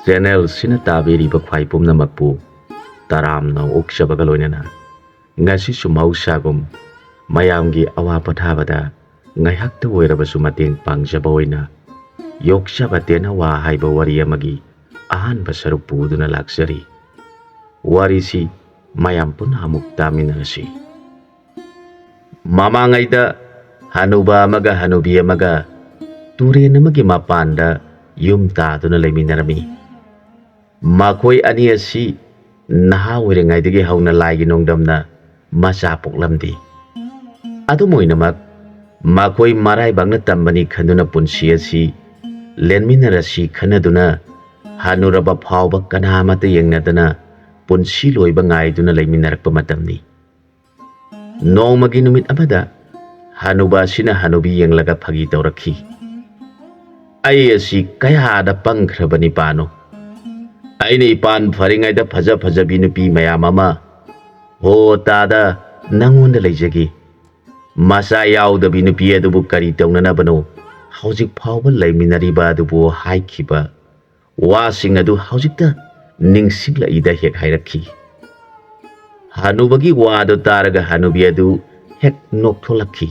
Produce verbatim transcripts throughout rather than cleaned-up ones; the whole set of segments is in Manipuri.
ꯆꯦꯅꯦꯜꯁꯤꯅ ꯇꯥꯕꯤꯔꯤꯕ ꯈ꯭ꯋꯥꯏ ꯄꯨꯝꯅꯃꯛꯄꯨ ꯇꯔꯥꯝꯅ ꯑꯣꯛꯆꯕꯒ ꯂꯣꯏꯅꯅ ꯉꯁꯤꯁꯨ ꯃꯍꯧꯁꯥꯒꯨꯝ ꯃꯌꯥꯝꯒꯤ ꯑꯋꯥ ꯄꯣꯊꯥꯕꯗ ꯉꯥꯏꯍꯥꯛꯇ ꯑꯣꯏꯔꯕꯁꯨ ꯃꯇꯦꯡ ꯄꯥꯡꯖꯕ ꯑꯣꯏꯅ ꯌꯣꯛꯆꯕ ꯇꯦꯅꯋꯥ ꯍꯥꯏꯕ ꯋꯥꯔꯤ ꯑꯃꯒꯤ ꯑꯍꯥꯟꯕ ꯁꯔꯨꯛ ꯄꯨꯗꯨꯅ ꯂꯥꯛꯆꯔꯤ꯫ ꯋꯥꯔꯤꯁꯤ ꯃꯌꯥꯝ ꯄꯨꯟꯅ ꯑꯃꯨꯛ ꯇꯥꯃꯤꯟꯅꯔꯁꯤ꯫ ꯃꯃꯥꯡꯉꯩꯗ ꯍꯅꯨꯕ ꯑꯃꯒ ꯍꯅꯨꯕꯤ ꯑꯃꯒ ꯇꯨꯔꯦꯟ ꯑꯃꯒꯤ ꯃꯄꯥꯟꯗ ꯌꯨꯝ ꯇꯥꯗꯨꯅ ꯂꯩꯃꯤꯟꯅꯔꯝꯃꯤ꯫ ꯃꯈꯣꯏ ꯑꯅꯤ ꯑꯁꯤ ꯅꯍꯥ ꯑꯣꯏꯔꯤꯉꯩꯗꯒꯤ ꯍꯧꯅ ꯂꯥꯏꯒꯤ ꯅꯣꯡꯗꯝꯅ ꯃꯆꯥ ꯄꯣꯛꯂꯝꯗꯦ꯫ ꯑꯗꯨꯝ ꯑꯣꯏꯅꯃꯛ, ꯃꯈꯣꯏ ꯃꯔꯥꯏꯕꯥꯛꯅ ꯇꯝꯕꯅꯤ ꯈꯟꯗꯨꯅ ꯄꯨꯟꯁꯤ ꯑꯁꯤ ꯂꯦꯟꯃꯤꯟꯅꯔꯁꯤ ꯈꯟꯅꯗꯨꯅ ꯍꯅꯨꯔꯕ ꯐꯥꯎꯕ ꯀꯅꯥ ꯑꯃꯠꯇ ꯌꯦꯡꯅꯗꯅ ꯄꯨꯟꯁꯤ ꯂꯣꯏꯕ ꯉꯥꯏꯗꯨꯅ ꯂꯩꯃꯤꯟꯅꯔꯛꯄ ꯃꯇꯝꯅꯤ꯫ ꯅꯣꯡꯃꯒꯤ ꯅꯨꯃꯤꯠ ꯑꯃꯗ ꯍꯅꯨꯕ ꯑꯁꯤꯅ ꯍꯅꯨꯕꯤ ꯌꯦꯡꯂꯒ ꯐꯥꯒꯤ ꯇꯧꯔꯛꯈꯤ꯫ "ꯑꯩ ꯑꯁꯤ ꯀꯌꯥꯗ ꯄꯪꯈ꯭ꯔꯕ ꯅꯤꯄꯥꯅꯣ? ꯑꯩꯅ ꯏꯄꯥꯟ ꯐꯔꯤꯉꯩꯗ ꯐꯖ ꯐꯖꯕꯤ ꯅꯨꯄꯤ ꯃꯌꯥꯝ ꯑꯃ ꯍꯣ ꯇꯥꯗ ꯅꯪꯉꯣꯟꯗ ꯂꯩꯖꯈꯤ꯫ ꯃꯆꯥ ꯌꯥꯎꯗꯕꯤ ꯅꯨꯄꯤ ꯑꯗꯨꯕꯨ ꯀꯔꯤ ꯇꯧꯅꯅꯕꯅꯣ ꯍꯧꯖꯤꯛ ꯐꯥꯎꯕ ꯂꯩꯃꯤꯟꯅꯔꯤꯕ ꯑꯗꯨꯕꯨ?" ꯍꯥꯏꯈꯤꯕ ꯋꯥꯁꯤꯡ ꯑꯗꯨ ꯍꯧꯖꯤꯛꯇ ꯅꯤꯡꯁꯤꯡꯂꯛꯏꯗ ꯍꯦꯛ ꯍꯥꯏꯔꯛꯈꯤ꯫ ꯍꯅꯨꯕꯒꯤ ꯋꯥꯗꯨ ꯇꯥꯔꯒ ꯍꯅꯨꯕꯤ ꯑꯗꯨ ꯍꯦꯛ ꯅꯣꯛꯊꯣꯛꯂꯛꯈꯤ꯫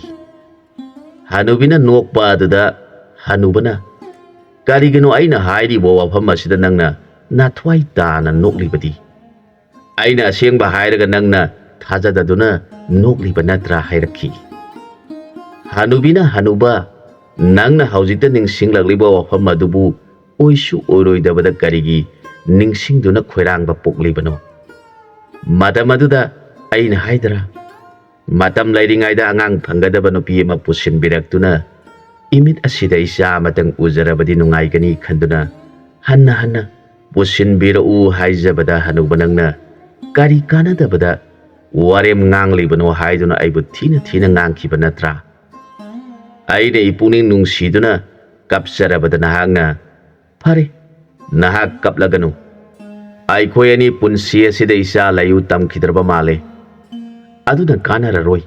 ꯍꯅꯨꯕꯤꯅ ꯅꯣꯛꯄ ꯑꯗꯨꯗ ꯍꯅꯨꯕꯅ, "ꯀꯔꯤꯒꯤꯅꯣ ꯑꯩꯅ ꯍꯥꯏꯔꯤꯕ ꯋꯥꯐꯝ ꯑꯁꯤꯗ ꯅꯪꯅ ꯅꯥꯊ꯭ꯋꯥꯏ ꯇꯥꯅ ꯅꯣꯛꯂꯤꯕꯗꯤ? ꯑꯩꯅ ꯑꯁꯦꯡꯕ ꯍꯥꯏꯔꯒ ꯅꯪꯅ ꯊꯥꯖꯗꯗꯨꯅ ꯅꯣꯛꯂꯤꯕ ꯅꯠꯇ꯭ꯔꯥ?" ꯍꯥꯏꯔꯛꯈꯤ꯫ ꯍꯅꯨꯕꯤꯅ, "ꯍꯅꯨꯕ, ꯅꯪꯅ ꯍꯧꯖꯤꯛꯇ ꯅꯤꯡꯁꯤꯡꯂꯛꯂꯤꯕ ꯋꯥꯐꯝ ꯑꯗꯨꯕꯨ ꯑꯣꯏꯁꯨ ꯑꯣꯏꯔꯣꯏꯗꯕꯗ ꯀꯔꯤꯒꯤ ꯅꯤꯡꯁꯤꯡꯗꯨꯅ ꯈꯣꯏꯔꯥꯡꯕ ꯄꯣꯛꯂꯤꯕꯅꯣ? ꯃꯇꯝ ꯑꯗꯨꯗ ꯑꯩꯅ ꯍꯥꯏꯗ꯭ꯔꯥ? ꯃꯇꯝ ꯂꯩꯔꯤꯉꯩꯗ ꯑꯉꯥꯡ ꯐꯪꯒꯗꯕ ꯅꯨꯄꯤ ꯑꯃ ꯄꯨꯁꯤꯟꯕꯤꯔꯛꯇꯨꯅ ꯏꯃꯤꯠ ꯑꯁꯤꯗ ꯏꯆꯥ ꯑꯃꯇꯪ ꯎꯖꯔꯕꯗꯤ ꯅꯨꯡꯉꯥꯏꯒꯅꯤ ꯈꯟꯗꯨꯅ ꯍꯟꯅ ꯍꯟꯅ ꯄꯨꯁꯤꯟꯕꯤꯔꯛꯎ ꯍꯥꯏꯖꯕꯗ ꯍꯅꯨꯕ ꯅꯪꯅ ꯀꯔꯤ ꯀꯥꯟꯅꯗꯕꯗ ꯋꯥꯔꯦꯝ ꯉꯥꯡꯂꯤꯕꯅꯣ ꯍꯥꯏꯗꯨꯅ ꯑꯩꯕꯨ ꯊꯤꯅ ꯊꯤꯅ ꯉꯥꯡꯈꯤꯕ ꯅꯠꯇ꯭ꯔꯥ?" ꯑꯩꯅ ꯏꯄꯨꯛꯅꯤꯡ ꯅꯨꯡꯁꯤꯗꯨꯅ ꯀꯞꯆꯔꯕꯗ ꯅꯍꯥꯛꯅ, "ꯐꯔꯦ, ꯅꯍꯥꯛ ꯀꯞꯂꯒꯅꯨ꯫ ꯑꯩꯈꯣꯏ ꯑꯅꯤ ꯄꯨꯟꯁꯤ ꯑꯁꯤꯗ ꯏꯆꯥ ꯂꯩꯌꯨ ꯇꯝꯈꯤꯗ꯭ꯔꯕ ꯃꯥꯜꯂꯦ꯫ ꯑꯗꯨꯅ ꯀꯥꯟꯅꯔꯔꯣꯏ꯫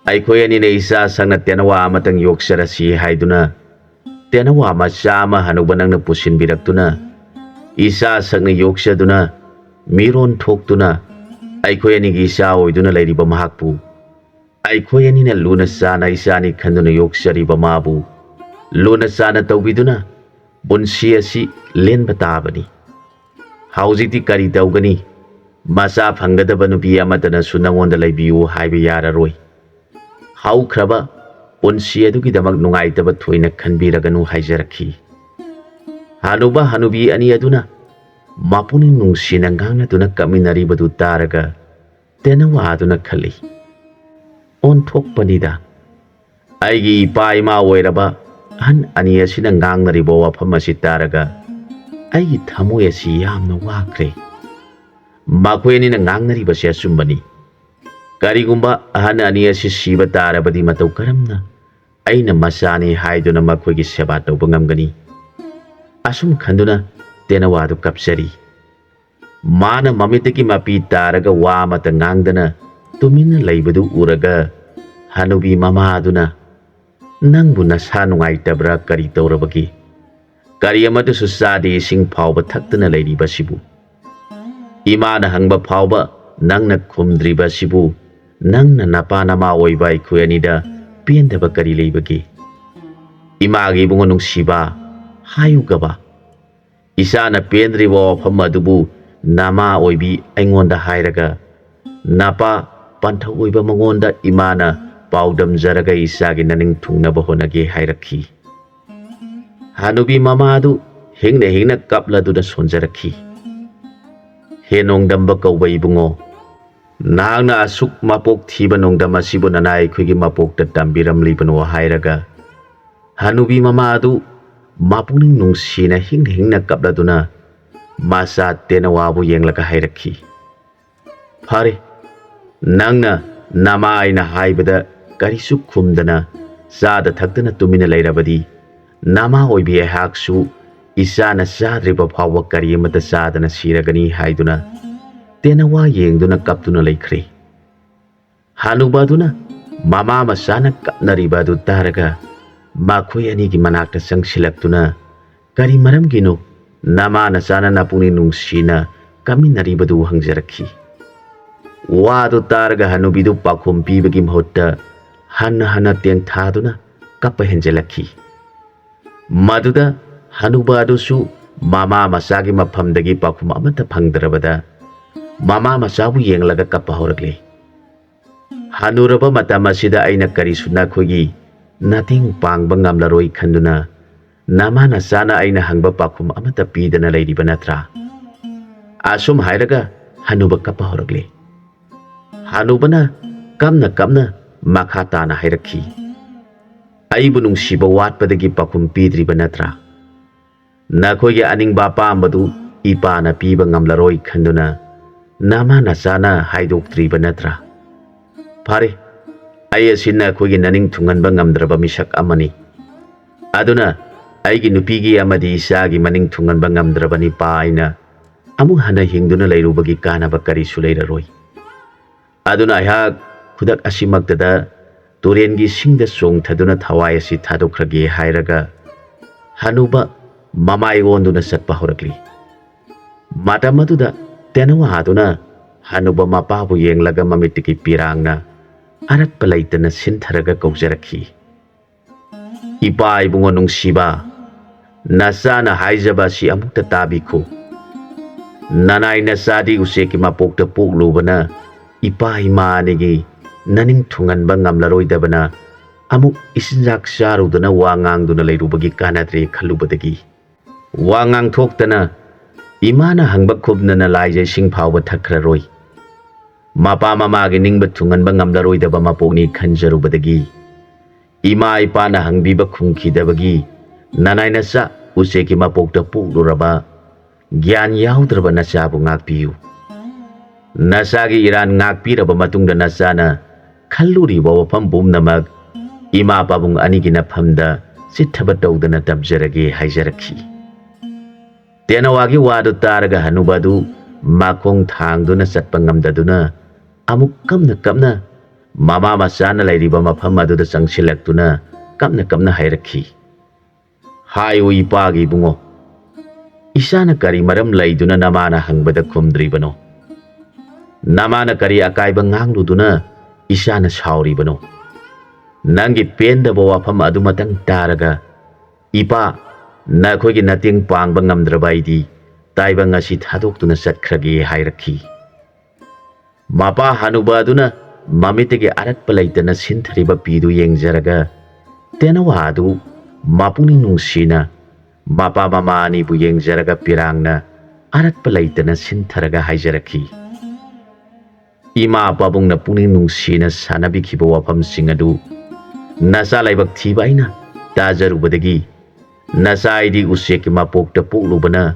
ꯑꯩꯈꯣꯏ ꯑꯅꯤꯅ ꯏꯆꯥ ꯁꯪꯅ ꯇꯦꯅꯋꯥ ꯑꯃꯇꯪ ꯌꯣꯛꯆꯔꯁꯤ" ꯍꯥꯏꯗꯨꯅ ꯇꯦꯅꯋꯥ ꯃꯆꯥ ꯑꯃ ꯍꯅꯨꯕ ꯅꯪꯅ ꯄꯨꯁꯤꯟꯕꯤꯔꯛꯇꯨꯅ ꯏꯆꯥ ꯁꯛꯅ ꯌꯣꯛꯆꯗꯨꯅ, ꯃꯤꯔꯣꯟ ꯊꯣꯛꯇꯨꯅ, ꯑꯩꯈꯣꯏ ꯑꯅꯤꯒꯤ ꯏꯆꯥ ꯑꯣꯏꯗꯨꯅ ꯂꯩꯔꯤꯕ ꯃꯍꯥꯛꯄꯨ, ꯑꯩꯈꯣꯏ ꯑꯅꯤꯅ ꯂꯨꯅ ꯆꯥꯅ ꯏꯆꯥꯅꯤ ꯈꯟꯗꯨꯅ ꯌꯣꯛꯆꯔꯤꯕ ꯃꯥꯕꯨ ꯂꯨꯅ ꯆꯥꯅ ꯇꯧꯕꯤꯗꯨꯅ ꯄꯨꯟꯁꯤ ꯑꯁꯤ ꯂꯦꯟꯕ ꯇꯥꯕꯅꯤ꯫ ꯍꯧꯖꯤꯛꯇꯤ ꯀꯔꯤ ꯇꯧꯒꯅꯤ? ꯃꯆꯥ ꯐꯪꯒꯗꯕ ꯅꯨꯄꯤ ꯑꯃꯠꯇꯅꯁꯨ ꯅꯉꯣꯟꯗ ꯂꯩꯕꯤꯌꯨ ꯍꯥꯏꯕ ꯌꯥꯔꯔꯣꯏ꯫ ꯍꯧꯈ꯭ꯔꯕ ꯄꯨꯟꯁꯤ ꯑꯗꯨꯒꯤꯗꯃꯛ ꯅꯨꯡꯉꯥꯏꯇꯕ ꯊꯣꯏꯅ ꯈꯟꯕꯤꯔꯒꯅꯨ ꯍꯥꯏꯖꯔꯛꯈꯤ꯫ ꯍꯅꯨꯕ ꯍꯅꯨꯕꯤ ꯑꯅꯤ ꯑꯗꯨꯅ ꯃꯄꯨꯛꯅꯤꯡ ꯅꯨꯡꯁꯤꯅ ꯉꯥꯡꯅꯗꯨꯅ ꯀꯞꯃꯤꯟꯅꯔꯤꯕꯗꯨ ꯇꯥꯔꯒ ꯇꯦꯅꯋꯥꯗꯨꯅ ꯈꯜꯂꯤ, "ꯑꯣꯟꯊꯣꯛꯄꯅꯤꯗ꯫ ꯑꯩꯒꯤ ꯏꯄꯥ ꯏꯃꯥ ꯑꯣꯏꯔꯕ ꯑꯍꯟ ꯑꯅꯤ ꯑꯁꯤꯅ ꯉꯥꯡꯅꯔꯤꯕ ꯋꯥꯐꯝ ꯑꯁꯤ ꯇꯥꯔꯒ ꯑꯩꯒꯤ ꯊꯃꯣꯏ ꯑꯁꯤ ꯌꯥꯝꯅ ꯋꯥꯈ꯭ꯔꯦ꯫ ꯃꯈꯣꯏ ꯑꯅꯤꯅ ꯉꯥꯡꯅꯔꯤꯕꯁꯤ ꯑꯆꯨꯝꯕꯅꯤ꯫ ꯀꯔꯤꯒꯨꯝꯕ ꯑꯍꯟ ꯑꯅꯤ ꯑꯁꯤ ꯁꯤꯕ ꯇꯥꯔꯕꯗꯤ ꯃꯇꯧ ꯀꯔꯝꯅ ꯑꯩꯅ ꯃꯆꯥꯅꯤ ꯍꯥꯏꯗꯨꯅ ꯃꯈꯣꯏꯒꯤ ꯁꯦꯕꯥ ꯇꯧꯕ ꯉꯝꯒꯅꯤ?" ꯑꯁꯨꯝ ꯈꯟꯗꯨꯅ ꯇꯦꯅꯋꯥꯗꯨ ꯀꯞꯆꯔꯤ꯫ ꯃꯥꯅ ꯃꯃꯤꯠꯇꯒꯤ ꯃꯄꯤ ꯇꯥꯔꯒ ꯋꯥ ꯑꯃꯠꯇ ꯉꯥꯡꯗꯅ ꯇꯨꯃꯤꯟꯅ ꯂꯩꯕꯗꯨ ꯎꯔꯒ ꯍꯅꯨꯕꯤ ꯃꯃꯥ ꯑꯗꯨꯅ, "ꯅꯪꯕꯨ ꯅꯁꯥ ꯅꯨꯡꯉꯥꯏꯇꯕ꯭ꯔꯥ? ꯀꯔꯤ ꯇꯧꯔꯕꯒꯦ? ꯀꯔꯤ ꯑꯃꯠꯇꯁꯨ ꯆꯥꯗꯦ, ꯏꯁꯤꯡ ꯐꯥꯎꯕ ꯊꯛꯇꯅ ꯂꯩꯔꯤꯕꯁꯤꯕꯨ? ꯏꯃꯥꯅ ꯍꯪꯕ ꯐꯥꯎꯕ ꯅꯪꯅ ꯈꯨꯝꯗ꯭ꯔꯤꯕꯁꯤꯕꯨ, ꯅꯪꯅ ꯅꯄꯥ ꯅꯃꯥ ꯑꯣꯏꯕ ꯑꯩꯈꯣꯏ ꯑꯅꯤꯗ ꯄꯦꯟꯗꯕ ꯀꯔꯤ ꯂꯩꯕꯒꯦ? ꯏꯃꯥꯒꯤ ꯏꯕꯨꯡꯉꯣ ꯅꯨꯡꯁꯤꯕ, ꯍꯥꯏꯌꯨꯒꯕ, ꯏꯆꯥꯅ ꯄꯦꯟꯗ꯭ꯔꯤꯕ ꯋꯥꯐꯝ ꯑꯗꯨꯕꯨ ꯅꯃꯥ ꯑꯣꯏꯕꯤ ꯑꯩꯉꯣꯟꯗ ꯍꯥꯏꯔꯒ, ꯅꯄꯥ ꯄꯟꯊꯧ ꯑꯣꯏꯕ ꯃꯉꯣꯟꯗ ꯏꯃꯥꯅ ꯄꯥꯎꯗꯝꯖꯔꯒ ꯏꯆꯥꯒꯤ ꯅꯅꯤꯡ ꯊꯨꯡꯅꯕ ꯍꯣꯠꯅꯒꯦ" ꯍꯥꯏꯔꯛꯈꯤ꯫ ꯍꯅꯨꯕꯤ ꯃꯃꯥ ꯑꯗꯨ ꯍꯤꯡꯅ ꯍꯤꯡꯅ ꯀꯞꯂꯗꯨꯅ ꯁꯣꯟꯖꯔꯛꯈꯤ꯫ "ꯍꯦ ꯅꯣꯡꯗꯝꯕ ꯀꯧꯕ ꯏꯕꯨꯡꯉꯣ, ꯅꯍꯥꯛꯅ ꯑꯁꯨꯛ ꯃꯄꯣꯛ ꯊꯤꯕ ꯅꯣꯡꯗꯝ ꯑꯁꯤꯕꯨ ꯅꯅꯥ ꯑꯩꯈꯣꯏꯒꯤ ꯃꯄꯣꯛꯇ ꯇꯝꯕꯤꯔꯝꯂꯤꯕꯅꯣ" ꯍꯥꯏꯔꯒ ꯍꯅꯨꯕꯤ ꯃꯃꯥ ꯑꯗꯨ ꯃꯄꯨꯛꯅꯤꯡ ꯅꯨꯡꯁꯤꯅ ꯍꯤꯡꯅ ꯍꯤꯡꯅ ꯀꯞꯂꯗꯨꯅ ꯃꯆꯥ ꯇꯦꯅꯋꯥꯕꯨ ꯌꯦꯡꯂꯒ ꯍꯥꯏꯔꯛꯈꯤ, "ꯐꯔꯦ, ꯅꯪꯅ ꯅꯃꯥ ꯑꯩꯅ ꯍꯥꯏꯕꯗ ꯀꯔꯤꯁꯨ ꯈꯨꯝꯗꯅ ꯆꯥꯗ ꯊꯛꯇꯅ ꯇꯨꯃꯤꯟꯅ ꯂꯩꯔꯕꯗꯤ, ꯅꯃꯥ ꯑꯣꯏꯕꯤ ꯑꯩꯍꯥꯛꯁꯨ ꯏꯆꯥꯅ ꯆꯥꯗ꯭ꯔꯤꯕ ꯐꯥꯎꯕ ꯀꯔꯤ ꯑꯃꯠꯇ ꯆꯥꯗꯅ ꯁꯤꯔꯒꯅꯤ" ꯍꯥꯏꯗꯨꯅ ꯇꯦꯅꯋꯥ ꯌꯦꯡꯗꯨꯅ ꯀꯞꯇꯨꯅ ꯂꯩꯈ꯭ꯔꯦ꯫ ꯍꯅꯨꯕ ꯑꯗꯨꯅ ꯃꯃꯥ ꯃꯆꯥꯅ ꯀꯞꯅꯔꯤꯕ ꯑꯗꯨ ꯇꯥꯔꯒ ꯃꯈꯣꯏ ꯑꯅꯤꯒꯤ ꯃꯅꯥꯛꯇ ꯆꯪꯁꯤꯜꯂꯛꯇꯨꯅ, "ꯀꯔꯤ ꯃꯔꯝꯒꯤꯅꯣ? ꯅꯃꯥ ꯅꯆꯥꯅ ꯅꯄꯨꯛꯅꯤꯡ ꯅꯨꯡꯁꯤꯅ ꯀꯥꯃꯤꯟꯅꯔꯤꯕꯗꯨ ꯍꯪꯖꯔꯛꯈꯤ꯫ ꯋꯥꯗꯨ ꯇꯥꯔꯒ ꯍꯅꯨꯕꯤꯗꯨ ꯄꯥꯎꯈꯨꯝ ꯄꯤꯕꯒꯤ ꯃꯍꯨꯠꯇ ꯍꯟꯅ ꯍꯟꯅ ꯇꯦꯡꯊꯥꯗꯨꯅ ꯀꯞꯄ ꯍꯦꯟꯖꯜꯂꯛꯈꯤ꯫ ꯃꯗꯨꯗ ꯍꯅꯨꯕ ꯑꯗꯨꯁꯨ ꯃꯃꯥ ꯃꯆꯥꯒꯤ ꯃꯐꯝꯗꯒꯤ ꯄꯥꯎꯈꯨꯝ ꯑꯃꯠꯇ ꯐꯪꯗ꯭ꯔꯕꯗ ꯃꯃꯥ ꯃꯆꯥꯕꯨ ꯌꯦꯡꯂꯒ ꯀꯞꯄ ꯍꯧꯔꯛꯂꯦ꯫ ꯍꯅꯨꯔꯕ ꯃꯇꯝ ꯑꯁꯤꯗ ꯑꯩꯅ ꯀꯔꯤꯁꯨ ꯅꯈꯣꯏꯒꯤ ꯃꯇꯦꯡ ꯄꯥꯡꯕ ꯉꯝꯂꯔꯣꯏ ꯈꯟꯗꯨꯅ ꯅꯃꯥ ꯅꯆꯥꯅ ꯑꯩꯅ ꯍꯪꯕ ꯄꯥꯎꯈꯨꯝ ꯑꯃꯠꯇ ꯄꯤꯗꯅ ꯂꯩꯔꯤꯕ ꯅꯠꯇ꯭ꯔꯥ? ꯑꯁꯨꯝ ꯍꯥꯏꯔꯒ ꯍꯅꯨꯕ ꯀꯞꯄ ꯍꯧꯔꯛꯂꯦ꯫ ꯍꯅꯨꯕꯅ ꯀꯞꯅ ꯀꯞꯅ ꯃꯈꯥ ꯇꯥꯅ ꯍꯥꯏꯔꯛꯈꯤ, "ꯑꯩꯕꯨ ꯅꯨꯡꯁꯤꯕ ꯋꯥꯠꯄꯗꯒꯤ ꯄꯥꯎꯈꯨꯝ ꯄꯤꯗ꯭ꯔꯤꯕ ꯅꯠꯇ꯭ꯔꯥ? ꯅꯈꯣꯏꯒꯤ ꯑꯅꯤꯡꯕ ꯑꯄꯥꯝꯕꯗꯨ ꯏꯄꯥꯅ ꯄꯤꯕ ꯉꯝꯂꯔꯣꯏ ꯈꯟꯗꯨꯅ ꯅꯃꯥ ꯅꯆꯥꯅ ꯍꯥꯏꯗꯣꯛꯇ꯭ꯔꯤꯕ ꯅꯠꯇ꯭ꯔꯥ? ꯐꯔꯦ, ꯑꯩ ꯑꯁꯤ ꯅꯈꯣꯏꯒꯤ ꯅꯅꯤꯡ ꯊꯨꯡꯍꯟꯕ ꯉꯝꯗ꯭ꯔꯕ ꯃꯤꯁꯛ ꯑꯃꯅꯤ꯫ ꯑꯗꯨꯅ ꯑꯩꯒꯤ ꯅꯨꯄꯤꯒꯤ ꯑꯃꯗꯤ ꯏꯆꯥꯒꯤ ꯃꯅꯤꯡ ꯊꯨꯡꯍꯟꯕ ꯉꯝꯗ꯭ꯔꯕ ꯅꯤꯄꯥ ꯑꯩꯅ ꯑꯃꯨꯛ ꯍꯟꯅ ꯍꯤꯡꯗꯨꯅ ꯂꯩꯔꯨꯕꯒꯤ ꯀꯥꯟꯅꯕ ꯀꯔꯤꯁꯨ ꯂꯩꯔꯔꯣꯏ꯫ ꯑꯗꯨꯅ ꯑꯩꯍꯥꯛ ꯈꯨꯗꯛ ꯑꯁꯤꯃꯛꯇꯗ ꯇꯨꯔꯦꯟꯒꯤ ꯏꯁꯤꯡꯗ ꯆꯣꯡꯊꯗꯨꯅ ꯊꯋꯥꯏ ꯑꯁꯤ ꯊꯥꯗꯣꯛꯈ꯭ꯔꯒꯦ" ꯍꯥꯏꯔꯒ ꯍꯅꯨꯕ ꯃꯃꯥꯏ ꯑꯣꯟꯗꯨꯅ ꯆꯠꯄ ꯍꯧꯔꯛꯂꯤ꯫ ꯃꯇꯝ ꯑꯗꯨꯗ ꯇꯦꯅꯋꯥꯗꯨꯅ ꯍꯅꯨꯕ ꯃꯄꯥꯕꯨ ꯌꯦꯡꯂꯒ ꯃꯃꯤꯠꯇꯒꯤ ꯄꯤꯔꯥꯡꯅ ꯑꯔꯠꯄ ꯂꯩꯇꯅ ꯁꯤꯟꯊꯔꯒ ꯀꯧꯖꯔꯛꯈꯤ, "ꯏꯄꯥ ꯏꯕꯨꯡꯉꯣ ꯅꯨꯡꯁꯤꯕ, ꯅꯆꯥꯅ ꯍꯥꯏꯖꯕ ꯑꯁꯤ ꯑꯃꯨꯛꯇ ꯇꯥꯕꯤꯈꯣ꯫ ꯅꯅꯥꯏ ꯅꯆꯥꯗꯤ ꯎꯆꯦꯛꯀꯤ ꯃꯄꯣꯛꯇ ꯄꯣꯛꯂꯨꯕꯅ ꯏꯄꯥ ꯏꯃꯥ ꯑꯅꯤꯒꯤ ꯅꯅꯤꯡ ꯊꯨꯡꯍꯟꯕ ꯉꯝꯂꯔꯣꯏꯗꯕꯅ ꯑꯃꯨꯛ ꯏꯆꯤꯟꯖꯥꯛ ꯆꯥꯔꯨꯗꯅ ꯋꯥ ꯉꯥꯡꯗꯨꯅ ꯂꯩꯔꯨꯕꯒꯤ ꯀꯥꯟꯅꯗ꯭ꯔꯦ ꯈꯜꯂꯨꯕꯗꯒꯤ ꯋꯥ ꯉꯥꯡꯊꯣꯛꯇꯅ ꯏꯃꯥꯅ ꯍꯪꯕ ꯈꯨꯝꯗꯅ ꯂꯥꯏꯖ ꯏꯁꯤꯡ ꯐꯥꯎꯕ ꯊꯛꯈ꯭ꯔꯔꯣꯏ꯫ ꯃꯄꯥ ꯃꯃꯥꯒꯤ ꯅꯤꯡꯕ ꯊꯨꯡꯍꯟꯕ ꯉꯝꯂꯔꯣꯏꯗꯕ ꯃꯄꯣꯛꯅꯤ ꯈꯟꯖꯔꯨꯕꯗꯒꯤ ꯏꯃꯥ ꯏꯄꯥꯅ ꯍꯪꯕꯤꯕ ꯈꯨꯝꯈꯤꯗꯕꯒꯤ ꯅꯅꯥꯏ ꯅꯆꯥ ꯎꯆꯦꯛꯀꯤ ꯃꯄꯣꯛꯇ ꯄꯣꯛꯂꯨꯔꯕ ꯒ꯭ꯌꯥꯟ ꯌꯥꯎꯗ꯭ꯔꯕ ꯅꯆꯥꯕꯨ ꯉꯥꯛꯄꯤꯌꯨ꯫ ꯅꯆꯥꯒꯤ ꯏꯔꯥꯟ ꯉꯥꯛꯄꯤꯔꯕ ꯃꯇꯨꯡꯗ ꯅꯆꯥꯅ ꯈꯜꯂꯨꯔꯤꯕ ꯋꯥꯐꯝ ꯄꯨꯝꯅꯃꯛ ꯏꯃꯥ ꯄꯥꯕꯨꯡ ꯑꯅꯤꯒꯤ ꯅꯐꯝꯗ ꯆꯤꯠꯊꯕ ꯇꯧꯗꯅ ꯇꯝꯖꯔꯒꯦ" ꯍꯥꯏꯖꯔꯛꯈꯤ꯫ ꯇꯦꯅꯋꯥꯒꯤ ꯋꯥꯗꯨ ꯇꯥꯔꯒ ꯍꯅꯨꯕ ꯑꯗꯨ ꯃꯈꯣꯡ ꯊꯥꯡꯗꯨꯅ ꯆꯠꯄ ꯉꯝꯗꯗꯨꯅ ꯑꯃꯨꯛ ꯀꯞꯅ ꯀꯞꯅ ꯃꯃꯥ ꯃꯆꯥꯅ ꯂꯩꯔꯤꯕ ꯃꯐꯝ ꯑꯗꯨꯗ ꯆꯪꯁꯤꯜꯂꯛꯇꯨꯅ ꯀꯞꯅ ꯀꯞꯅ ꯍꯥꯏꯔꯛꯈꯤ, "ꯍꯥꯏꯌꯨ ꯏꯄꯥꯒꯤ ꯏꯕꯨꯡꯉꯣ, ꯏꯆꯥꯅ ꯀꯔꯤ ꯃꯔꯝ ꯂꯩꯗꯨꯅ ꯅꯃꯥꯅ ꯍꯪꯕꯗ ꯈꯨꯝꯗ꯭ꯔꯤꯕꯅꯣ? ꯅꯃꯥꯅ ꯀꯔꯤ ꯑꯀꯥꯏꯕ ꯉꯥꯡꯂꯨꯗꯨꯅ ꯏꯆꯥꯅ ꯁꯥꯎꯔꯤꯕꯅꯣ? ꯅꯪꯒꯤ ꯄꯦꯟꯗꯕ ꯋꯥꯐꯝ ꯑꯗꯨꯃꯇꯪ ꯇꯥꯔꯒ, "ꯏꯄꯥ, ꯅꯈꯣꯏꯒꯤ ꯃꯇꯦꯡ ꯄꯥꯡꯕ ꯉꯝꯗ꯭ꯔꯕ ꯑꯩꯗꯤ ꯇꯥꯏꯕꯪ ꯑꯁꯤ ꯊꯥꯗꯣꯛꯇꯨꯅ ꯆꯠꯈ꯭ꯔꯒꯦ" ꯍꯥꯏꯔꯛꯈꯤ꯫ ꯃꯄꯥ ꯍꯅꯨꯕ ꯑꯗꯨꯅ ꯃꯃꯤꯠꯇꯒꯤ ꯑꯔꯛꯄ ꯂꯩꯇꯅ ꯁꯤꯟꯊꯔꯤꯕ ꯄꯤꯗꯨ ꯌꯦꯡꯖꯔꯒ, ꯇꯦꯅꯋꯥ ꯑꯗꯨ ꯃꯄꯨꯛꯅꯤꯡ ꯅꯨꯡꯁꯤꯅ ꯃꯄꯥ ꯃꯃꯥ ꯑꯅꯤꯕꯨ ꯌꯦꯡꯖꯔꯒ ꯄꯤꯔꯥꯡꯅ ꯑꯔꯛꯄ ꯂꯩꯇꯅ ꯁꯤꯟꯊꯔꯒ ꯍꯥꯏꯖꯔꯛꯈꯤ, "ꯏꯃꯥ ꯄꯥꯕꯨꯡꯅ ꯄꯨꯛꯅꯤꯡ ꯅꯨꯡꯁꯤꯅ ꯁꯥꯟꯅꯕꯤꯈꯤꯕ ꯋꯥꯐꯝꯁꯤꯡ ꯑꯗꯨ ꯅꯆꯥ ꯂꯥꯏꯕꯛ ꯊꯤꯕ ꯑꯩꯅ ꯇꯥꯖꯔꯨꯕꯗꯒꯤ, ꯅꯆꯥ ꯑꯩꯗꯤ ꯎꯆꯦꯛꯀꯤ ꯃꯄꯣꯛꯇ ꯄꯣꯛꯂꯨꯕꯅ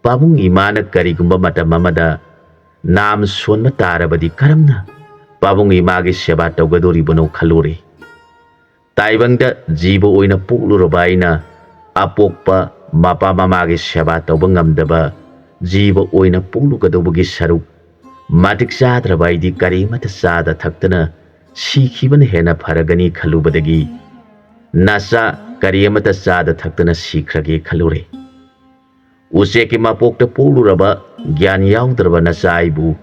ꯄꯥꯕꯨꯡ ꯏꯃꯥꯅ ꯀꯔꯤꯒꯨꯝꯕ ꯃꯇꯝ ꯑꯃꯗ ꯅꯥꯝ ꯁꯣꯟꯕ ꯇꯥꯔꯕꯗꯤ ꯀꯔꯝꯅ ꯄꯥꯕꯨꯡ ꯏꯃꯥꯒꯤ ꯁꯦꯕꯥ ꯇꯧꯒꯗꯧꯔꯤꯕꯅꯣ ꯈꯜꯂꯨꯔꯦ꯫ ꯇꯥꯏꯕꯪꯗ ꯖꯤꯕ ꯑꯣꯏꯅ ꯄꯣꯛꯂꯨꯔꯕ ꯑꯩꯅ ꯑꯄꯣꯛꯄ ꯃꯄꯥ ꯃꯃꯥꯒꯤ ꯁꯦꯕꯥ ꯇꯧꯕ ꯉꯝꯗꯕ ꯖꯤꯕ ꯑꯣꯏꯅ ꯄꯣꯛꯂꯨꯒꯗꯧꯕꯒꯤ ꯁꯔꯨꯛ ꯃꯇꯤꯛ ꯆꯥꯗ꯭ꯔꯕ ꯑꯩꯗꯤ ꯀꯔꯤꯃꯠꯇ ꯆꯥꯗ ꯊꯛꯇꯅ ꯁꯤꯈꯤꯕꯅ ꯍꯦꯟꯅ ꯐꯔꯒꯅꯤ" ꯈꯜꯂꯨꯕꯗꯒꯤ ꯅꯆꯥ ꯀꯔꯤ ꯑꯃꯠꯇ ꯆꯥꯗ ꯊꯛꯇꯅ ꯁꯤꯈ꯭ꯔꯒꯦ ꯈꯜꯂꯨꯔꯦ꯫ ꯎꯆꯦꯛꯀꯤ ꯃꯄꯣꯛꯇ ꯄꯣꯛꯂꯨꯔꯕ ꯒ꯭ꯌꯥꯟ ꯌꯥꯎꯗ꯭ꯔꯕ ꯅꯆꯥ ꯑꯩꯕꯨ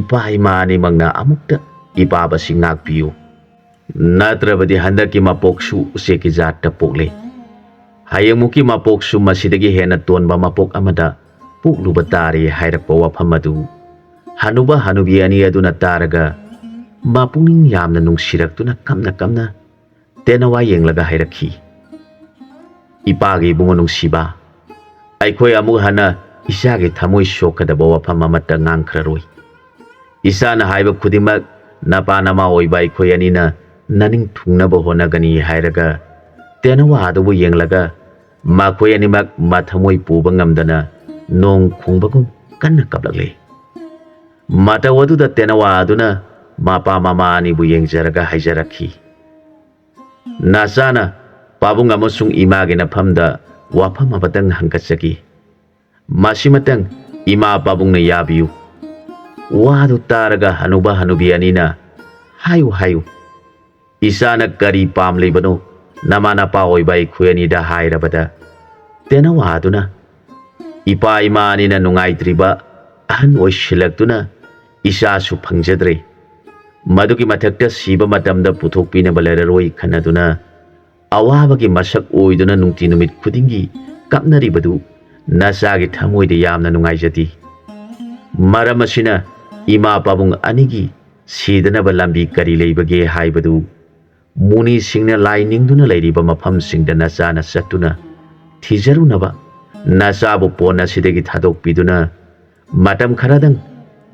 ꯏꯄꯥ ꯏꯃꯥ ꯑꯅꯤꯃꯛꯅ ꯑꯃꯨꯛꯇ ꯏꯄꯥꯕꯁꯤ ꯉꯥꯛꯄꯤꯌꯨ꯫ ꯅꯠꯇ꯭ꯔꯕꯗꯤ ꯍꯟꯗꯛꯀꯤ ꯃꯄꯣꯛꯁꯨ ꯎꯆꯦꯛꯀꯤ ꯖꯥꯠꯇ ꯄꯣꯛꯂꯦ꯫ ꯍꯌꯦꯡꯃꯨꯛꯀꯤ ꯃꯄꯣꯛꯁꯨ ꯃꯁꯤꯗꯒꯤ ꯍꯦꯟꯅ ꯇꯣꯟꯕ ꯃꯄꯣꯛ ꯑꯃꯗ ꯄꯣꯛꯂꯨꯕ ꯇꯥꯔꯦ ꯍꯥꯏꯔꯛꯄ ꯋꯥꯐꯝ ꯑꯗꯨ ꯍꯅꯨꯕ ꯍꯅꯨꯕꯤ ꯑꯅꯤ ꯑꯗꯨꯅ ꯇꯥꯔꯒ ꯃꯄꯨꯛꯅꯤꯡ ꯌꯥꯝꯅ ꯅꯨꯡꯁꯤꯔꯛꯇꯨꯅ ꯀꯞꯅ ꯀꯞꯅ ꯇꯦꯅꯋꯥ ꯌꯦꯡꯂꯒ ꯍꯥꯏꯔꯛꯈꯤ, "ꯏꯄꯥꯒꯤ ꯏꯕꯨꯡꯉꯣ ꯅꯨꯡꯁꯤꯕ, ꯑꯩꯈꯣꯏ ꯑꯃꯨꯛ ꯍꯟꯅ ꯏꯆꯥꯒꯤ ꯊꯃꯣꯏ ꯁꯣꯛꯀꯗꯕ ꯋꯥꯐꯝ ꯑꯃꯠꯇ ꯉꯥꯡꯈ꯭ꯔꯔꯣꯏ꯫ ꯏꯆꯥꯅ ꯍꯥꯏꯕ ꯈꯨꯗꯤꯡꯃꯛ ꯅꯄꯥ ꯅꯃꯥ ꯑꯣꯏꯕ ꯑꯩꯈꯣꯏ ꯑꯅꯤꯅ ꯅꯅꯤꯡ ꯊꯨꯡꯅꯕ ꯍꯣꯠꯅꯒꯅꯤ" ꯍꯥꯏꯔꯒ ꯇꯦꯅꯋꯥ ꯑꯗꯨꯕꯨ ꯌꯦꯡꯂꯒ ꯃꯈꯣꯏ ꯑꯅꯤꯃꯛ ꯃꯊꯃꯣꯏ ꯄꯨꯕ ꯉꯝꯗꯅ ꯅꯣꯡ ꯈꯣꯡꯕꯒꯨꯝ ꯀꯟꯅ ꯀꯞꯂꯛꯂꯦ꯫ ꯃꯇꯧ ꯑꯗꯨꯗ ꯇꯦꯅꯋꯥ ꯑꯗꯨꯅ ꯃꯄꯥ ꯃꯃꯥ ꯑꯅꯤꯕꯨ ꯌꯦꯡꯖꯔꯒ ꯍꯥꯏꯖꯔꯛꯈꯤ, "ꯅꯆꯥꯅ ꯄꯥꯕꯨꯡ ꯑꯃꯁꯨꯡ ꯏꯃꯥꯒꯤ ꯅꯐꯝꯗ ꯋꯥꯐꯝ ꯑꯃꯇꯪ ꯍꯪꯒꯠꯆꯒꯦ꯫ ꯃꯁꯤꯃꯇꯪ ꯏꯃꯥ ꯄꯥꯕꯨꯡꯅ ꯌꯥꯕꯤꯌꯨ꯫" ꯋꯥꯗꯨ ꯇꯥꯔꯒ ꯍꯅꯨꯕ ꯍꯅꯨꯕꯤ ꯑꯅꯤꯅ, "ꯍꯥꯏꯌꯨ, ꯍꯥꯏꯌꯨ, ꯏꯆꯥꯅ ꯀꯔꯤ ꯄꯥꯝꯂꯤꯕꯅꯣ?" ꯅꯃꯥ ꯅꯄꯥ ꯑꯣꯏꯕ ꯑꯩꯈꯣꯏ ꯑꯅꯤꯗ ꯍꯥꯏꯔꯕꯗ, ꯇꯦꯅꯋꯥ ꯑꯗꯨꯅ, ꯏꯄꯥ ꯏꯃꯥ ꯑꯅꯤꯅ ꯅꯨꯡꯉꯥꯏꯇ꯭ꯔꯤꯕ ꯑꯍꯟ ꯑꯣꯏꯁꯤꯜꯂꯛꯇꯨꯅ ꯏꯆꯥꯁꯨ ꯐꯪꯖꯗ꯭ꯔꯦ꯫ ꯃꯗꯨꯒꯤ ꯃꯊꯛꯇ ꯁꯤꯕ ꯃꯇꯝꯗ ꯄꯨꯊꯣꯛꯄꯤꯅꯕ ꯂꯩꯔꯔꯣꯏ ꯈꯟꯅꯗꯨꯅ ꯑꯋꯥꯕꯒꯤ ꯃꯁꯛ ꯑꯣꯏꯗꯨꯅ ꯅꯨꯡꯇꯤ ꯅꯨꯃꯤꯠ ꯈꯨꯗꯤꯡꯒꯤ ꯀꯞꯅꯔꯤꯕꯗꯨ ꯅꯆꯥꯒꯤ ꯊꯃꯣꯏꯗ ꯌꯥꯝꯅ ꯅꯨꯡꯉꯥꯏꯖꯗꯦ꯫ ꯃꯔꯝ ꯑꯁꯤꯅ ꯏꯃꯥ ꯄꯥꯕꯨꯡ ꯑꯅꯤꯒꯤ ꯁꯤꯗꯅꯕ ꯂꯝꯕꯤ ꯀꯔꯤ ꯂꯩꯕꯒꯦ ꯍꯥꯏꯕꯗꯨ ꯃꯨꯅꯤꯁꯤꯡꯅ ꯂꯥꯏ ꯅꯤꯡꯗꯨꯅ ꯂꯩꯔꯤꯕ ꯃꯐꯝꯁꯤꯡꯗ ꯅꯆꯥꯅ ꯆꯠꯇꯨꯅ ꯊꯤꯖꯔꯨꯅꯕ ꯅꯆꯥꯕꯨ ꯄꯣꯟ ꯑꯁꯤꯗꯒꯤ ꯊꯥꯗꯣꯛꯄꯤꯗꯨꯅ ꯃꯇꯝ ꯈꯔꯗꯪ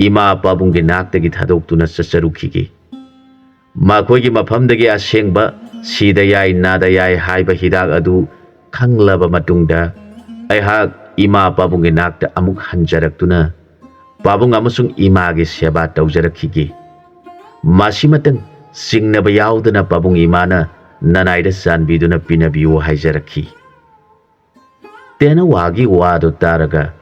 ꯏꯃꯥ ꯄꯥꯕꯨꯡꯒꯤ ꯅꯥꯛꯇꯒꯤ ꯊꯥꯗꯣꯛꯇꯨꯅ ꯆꯠꯆꯔꯨꯈꯤꯒꯦ꯫ ꯃꯈꯣꯏꯒꯤ ꯃꯐꯝꯗꯒꯤ ꯑꯁꯦꯡꯕ ꯁꯤꯗ ꯌꯥꯏ ꯅꯥꯗ ꯌꯥꯏ ꯍꯥꯏꯕ ꯍꯤꯗꯥꯛ ꯑꯗꯨ ꯈꯪꯂꯕ ꯃꯇꯨꯡꯗ ꯑꯩꯍꯥꯛ ꯏꯃꯥ ꯄꯥꯕꯨꯡꯒꯤ ꯅꯥꯛꯇ ꯑꯃꯨꯛ ꯍꯟꯖꯔꯛꯇꯨꯅ ꯄꯥꯕꯨꯡ ꯑꯃꯁꯨꯡ ꯏꯃꯥꯒꯤ ꯁꯦꯕꯥ ꯇꯧꯖꯔꯛꯈꯤꯒꯦ꯫ ꯃꯁꯤꯃꯇꯪ ꯆꯤꯡꯅꯕ ꯌꯥꯎꯗꯅ ꯄꯥꯕꯨꯡ ꯏꯃꯥꯅ ꯅꯅꯥꯏꯗ ꯆꯥꯟꯕꯤꯗꯨꯅ ꯄꯤꯅꯕꯤꯌꯨ ꯍꯥꯏꯖꯔꯛꯈꯤ꯫ ꯇꯦꯅꯋꯥꯒꯤ ꯋꯥꯗꯨ ꯇꯥꯔꯒ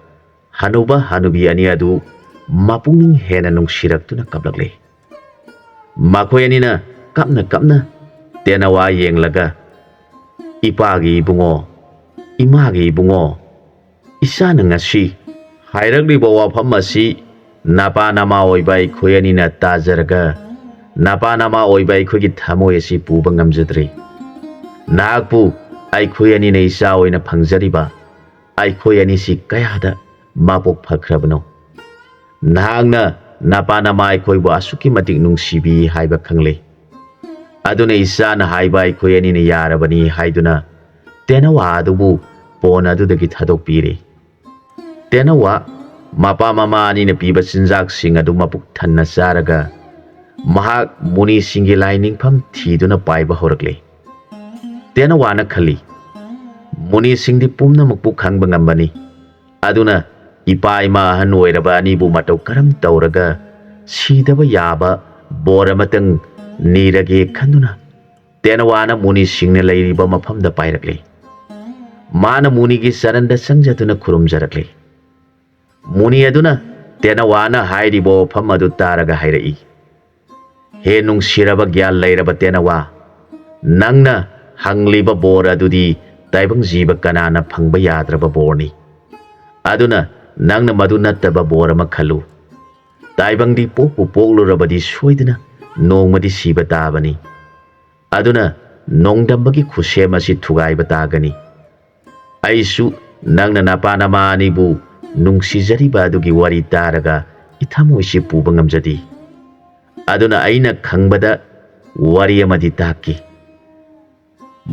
ꯍꯅꯨꯕ ꯍꯅꯨꯕꯤ ꯑꯅꯤ ꯑꯗꯨ ꯃꯄꯨꯛꯅꯤꯡ ꯍꯦꯟꯅ ꯅꯨꯡꯁꯤꯔꯛꯇꯨꯅ ꯀꯞꯂꯛꯂꯦ꯫ ꯃꯈꯣꯏ ꯑꯅꯤꯅ ꯀꯞꯅ ꯀꯞꯅ ꯇꯦꯅꯋꯥ ꯌꯦꯡꯂꯒ, "ꯏꯄꯥꯒꯤ ꯏꯕꯨꯡꯉꯣ, ꯏꯃꯥꯒꯤ ꯏꯕꯨꯡꯉꯣ, ꯏꯆꯥꯅ ꯉꯁꯤ ꯍꯥꯏꯔꯛꯂꯤꯕ ꯋꯥꯐꯝ ꯑꯁꯤ ꯅꯄꯥ ꯅꯃꯥ ꯑꯣꯏꯕ ꯑꯩꯈꯣꯏ ꯑꯅꯤꯅ ꯇꯥꯖꯔꯒ ꯅꯄꯥ ꯅꯃꯥ ꯑꯣꯏꯕ ꯑꯩꯈꯣꯏꯒꯤ ꯊꯃꯣꯏ ꯑꯁꯤ ꯄꯨꯕ ꯉꯝꯖꯗ꯭ꯔꯦ꯫ ꯅꯍꯥꯛꯄꯨ ꯑꯩꯈꯣꯏ ꯑꯅꯤꯅ ꯏꯆꯥ ꯑꯣꯏꯅ ꯐꯪꯖꯔꯤꯕ ꯑꯩꯈꯣꯏ ꯑꯅꯤꯁꯤ ꯀꯌꯥꯗ ꯃꯄꯣꯛ ꯐꯈ꯭ꯔꯕꯅꯣ? ꯅꯍꯥꯛꯅ ꯅꯄꯥ ꯅꯃꯥ ꯑꯩꯈꯣꯏꯕꯨ ꯑꯁꯨꯛꯀꯤ ꯃꯇꯤꯛ ꯅꯨꯡꯁꯤꯕꯤ ꯍꯥꯏꯕ ꯈꯪꯂꯦ꯫ ꯑꯗꯨꯅ ꯏꯆꯥꯅ ꯍꯥꯏꯕ ꯑꯩꯈꯣꯏ ꯑꯅꯤꯅ ꯌꯥꯔꯕꯅꯤ" ꯍꯥꯏꯗꯨꯅ ꯇꯦꯅꯋꯥ ꯑꯗꯨꯕꯨ ꯄꯣꯟ ꯑꯗꯨꯗꯒꯤ ꯊꯥꯗꯣꯛꯄꯤꯔꯦ꯫ ꯇꯦꯅꯋꯥ ꯃꯄꯥ ꯃꯃꯥ ꯑꯅꯤꯅ ꯄꯤꯕ ꯆꯤꯟꯖꯥꯛꯁꯤꯡ ꯑꯗꯨ ꯃꯄꯨꯛ ꯊꯟꯅ ꯆꯥꯔꯒ ꯃꯍꯥꯛ ꯃꯨꯅꯤꯁꯤꯡꯒꯤ ꯂꯥꯏ ꯅꯤꯡꯐꯝ ꯊꯤꯗꯨꯅ ꯄꯥꯏꯕ ꯍꯧꯔꯛꯂꯦ꯫ ꯇꯦꯅꯋꯥꯅ ꯈꯜꯂꯤ, "ꯃꯨꯅꯤꯁꯤꯡꯗꯤ ꯄꯨꯝꯅꯃꯛꯄꯨ ꯈꯪꯕ ꯉꯝꯕꯅꯤ꯫ ꯑꯗꯨꯅ ꯏꯄꯥ ꯏꯃꯥ ꯑꯍꯟ ꯑꯣꯏꯔꯕ ꯑꯅꯤꯕꯨ ꯃꯇꯧ ꯀꯔꯝ ꯇꯧꯔꯒ ꯁꯤꯗꯕ ꯌꯥꯕ ꯕꯣꯔ ꯑꯃꯇꯪ ꯅꯤꯔꯒꯦ?" ꯈꯟꯗꯨꯅ ꯇꯦꯅꯋꯥꯅ ꯃꯨꯅꯤꯁꯤꯡꯅ ꯂꯩꯔꯤꯕ ꯃꯐꯝꯗ ꯄꯥꯏꯔꯛꯂꯦ꯫ ꯃꯥꯅ ꯃꯨꯅꯤꯒꯤ ꯆꯔꯟꯗ ꯆꯪꯖꯗꯨꯅ ꯈꯨꯔꯨꯝꯖꯔꯛꯂꯦ꯫ ꯃꯨꯅꯤ ꯑꯗꯨꯅ ꯇꯦꯅꯋꯥꯅ ꯍꯥꯏꯔꯤꯕ ꯋꯥꯐꯝ ꯑꯗꯨ ꯇꯥꯔꯒ ꯍꯥꯏꯔꯛꯏ, "ꯍꯦ ꯅꯨꯡꯁꯤꯔꯕ ꯒ꯭ꯌꯥꯟ ꯂꯩꯔꯕ ꯇꯦꯅꯋꯥ, ꯅꯪꯅ ꯍꯪꯂꯤꯕ ꯕꯣꯔ ꯑꯗꯨꯗꯤ ꯇꯥꯏꯕꯪ ꯖꯤꯕ ꯀꯅꯥꯅ ꯐꯪꯕ ꯌꯥꯗ꯭ꯔꯕ ꯕꯣꯔꯅꯤ꯫ ꯑꯗꯨꯅ ꯅꯪꯅ ꯃꯗꯨ ꯅꯠꯇꯕ ꯕꯣꯔ ꯑꯃ ꯈꯜꯂꯨ꯫ ꯇꯥꯏꯕꯪꯗꯤ ꯄꯣꯛꯄꯨ ꯄꯣꯛꯂꯨꯔꯕꯗꯤ ꯁꯣꯏꯗꯅ ꯅꯣꯡꯃꯗꯤ ꯁꯤꯕ ꯇꯥꯕꯅꯤ꯫ ꯑꯗꯨꯅ ꯅꯣꯡꯗꯝꯕꯒꯤ ꯈꯨꯠꯁꯦꯝ ꯑꯁꯤ ꯊꯨꯒꯥꯏꯕ ꯇꯥꯒꯅꯤ꯫ ꯑꯩꯁꯨ ꯅꯪꯅ ꯅꯄꯥ ꯅꯃꯥ ꯑꯅꯤꯕꯨ ꯅꯨꯡꯁꯤꯖꯔꯤꯕ ꯑꯗꯨꯒꯤ ꯋꯥꯔꯤ ꯇꯥꯔꯒ ꯏꯊꯃꯣꯏꯁꯤ ꯄꯨꯕ ꯉꯝꯖꯗꯦ꯫ ꯑꯗꯨꯅ ꯑꯩꯅ ꯈꯪꯕꯗ ꯋꯥꯔꯤ ꯑꯃꯗꯤ ꯇꯥꯛꯀꯦ꯫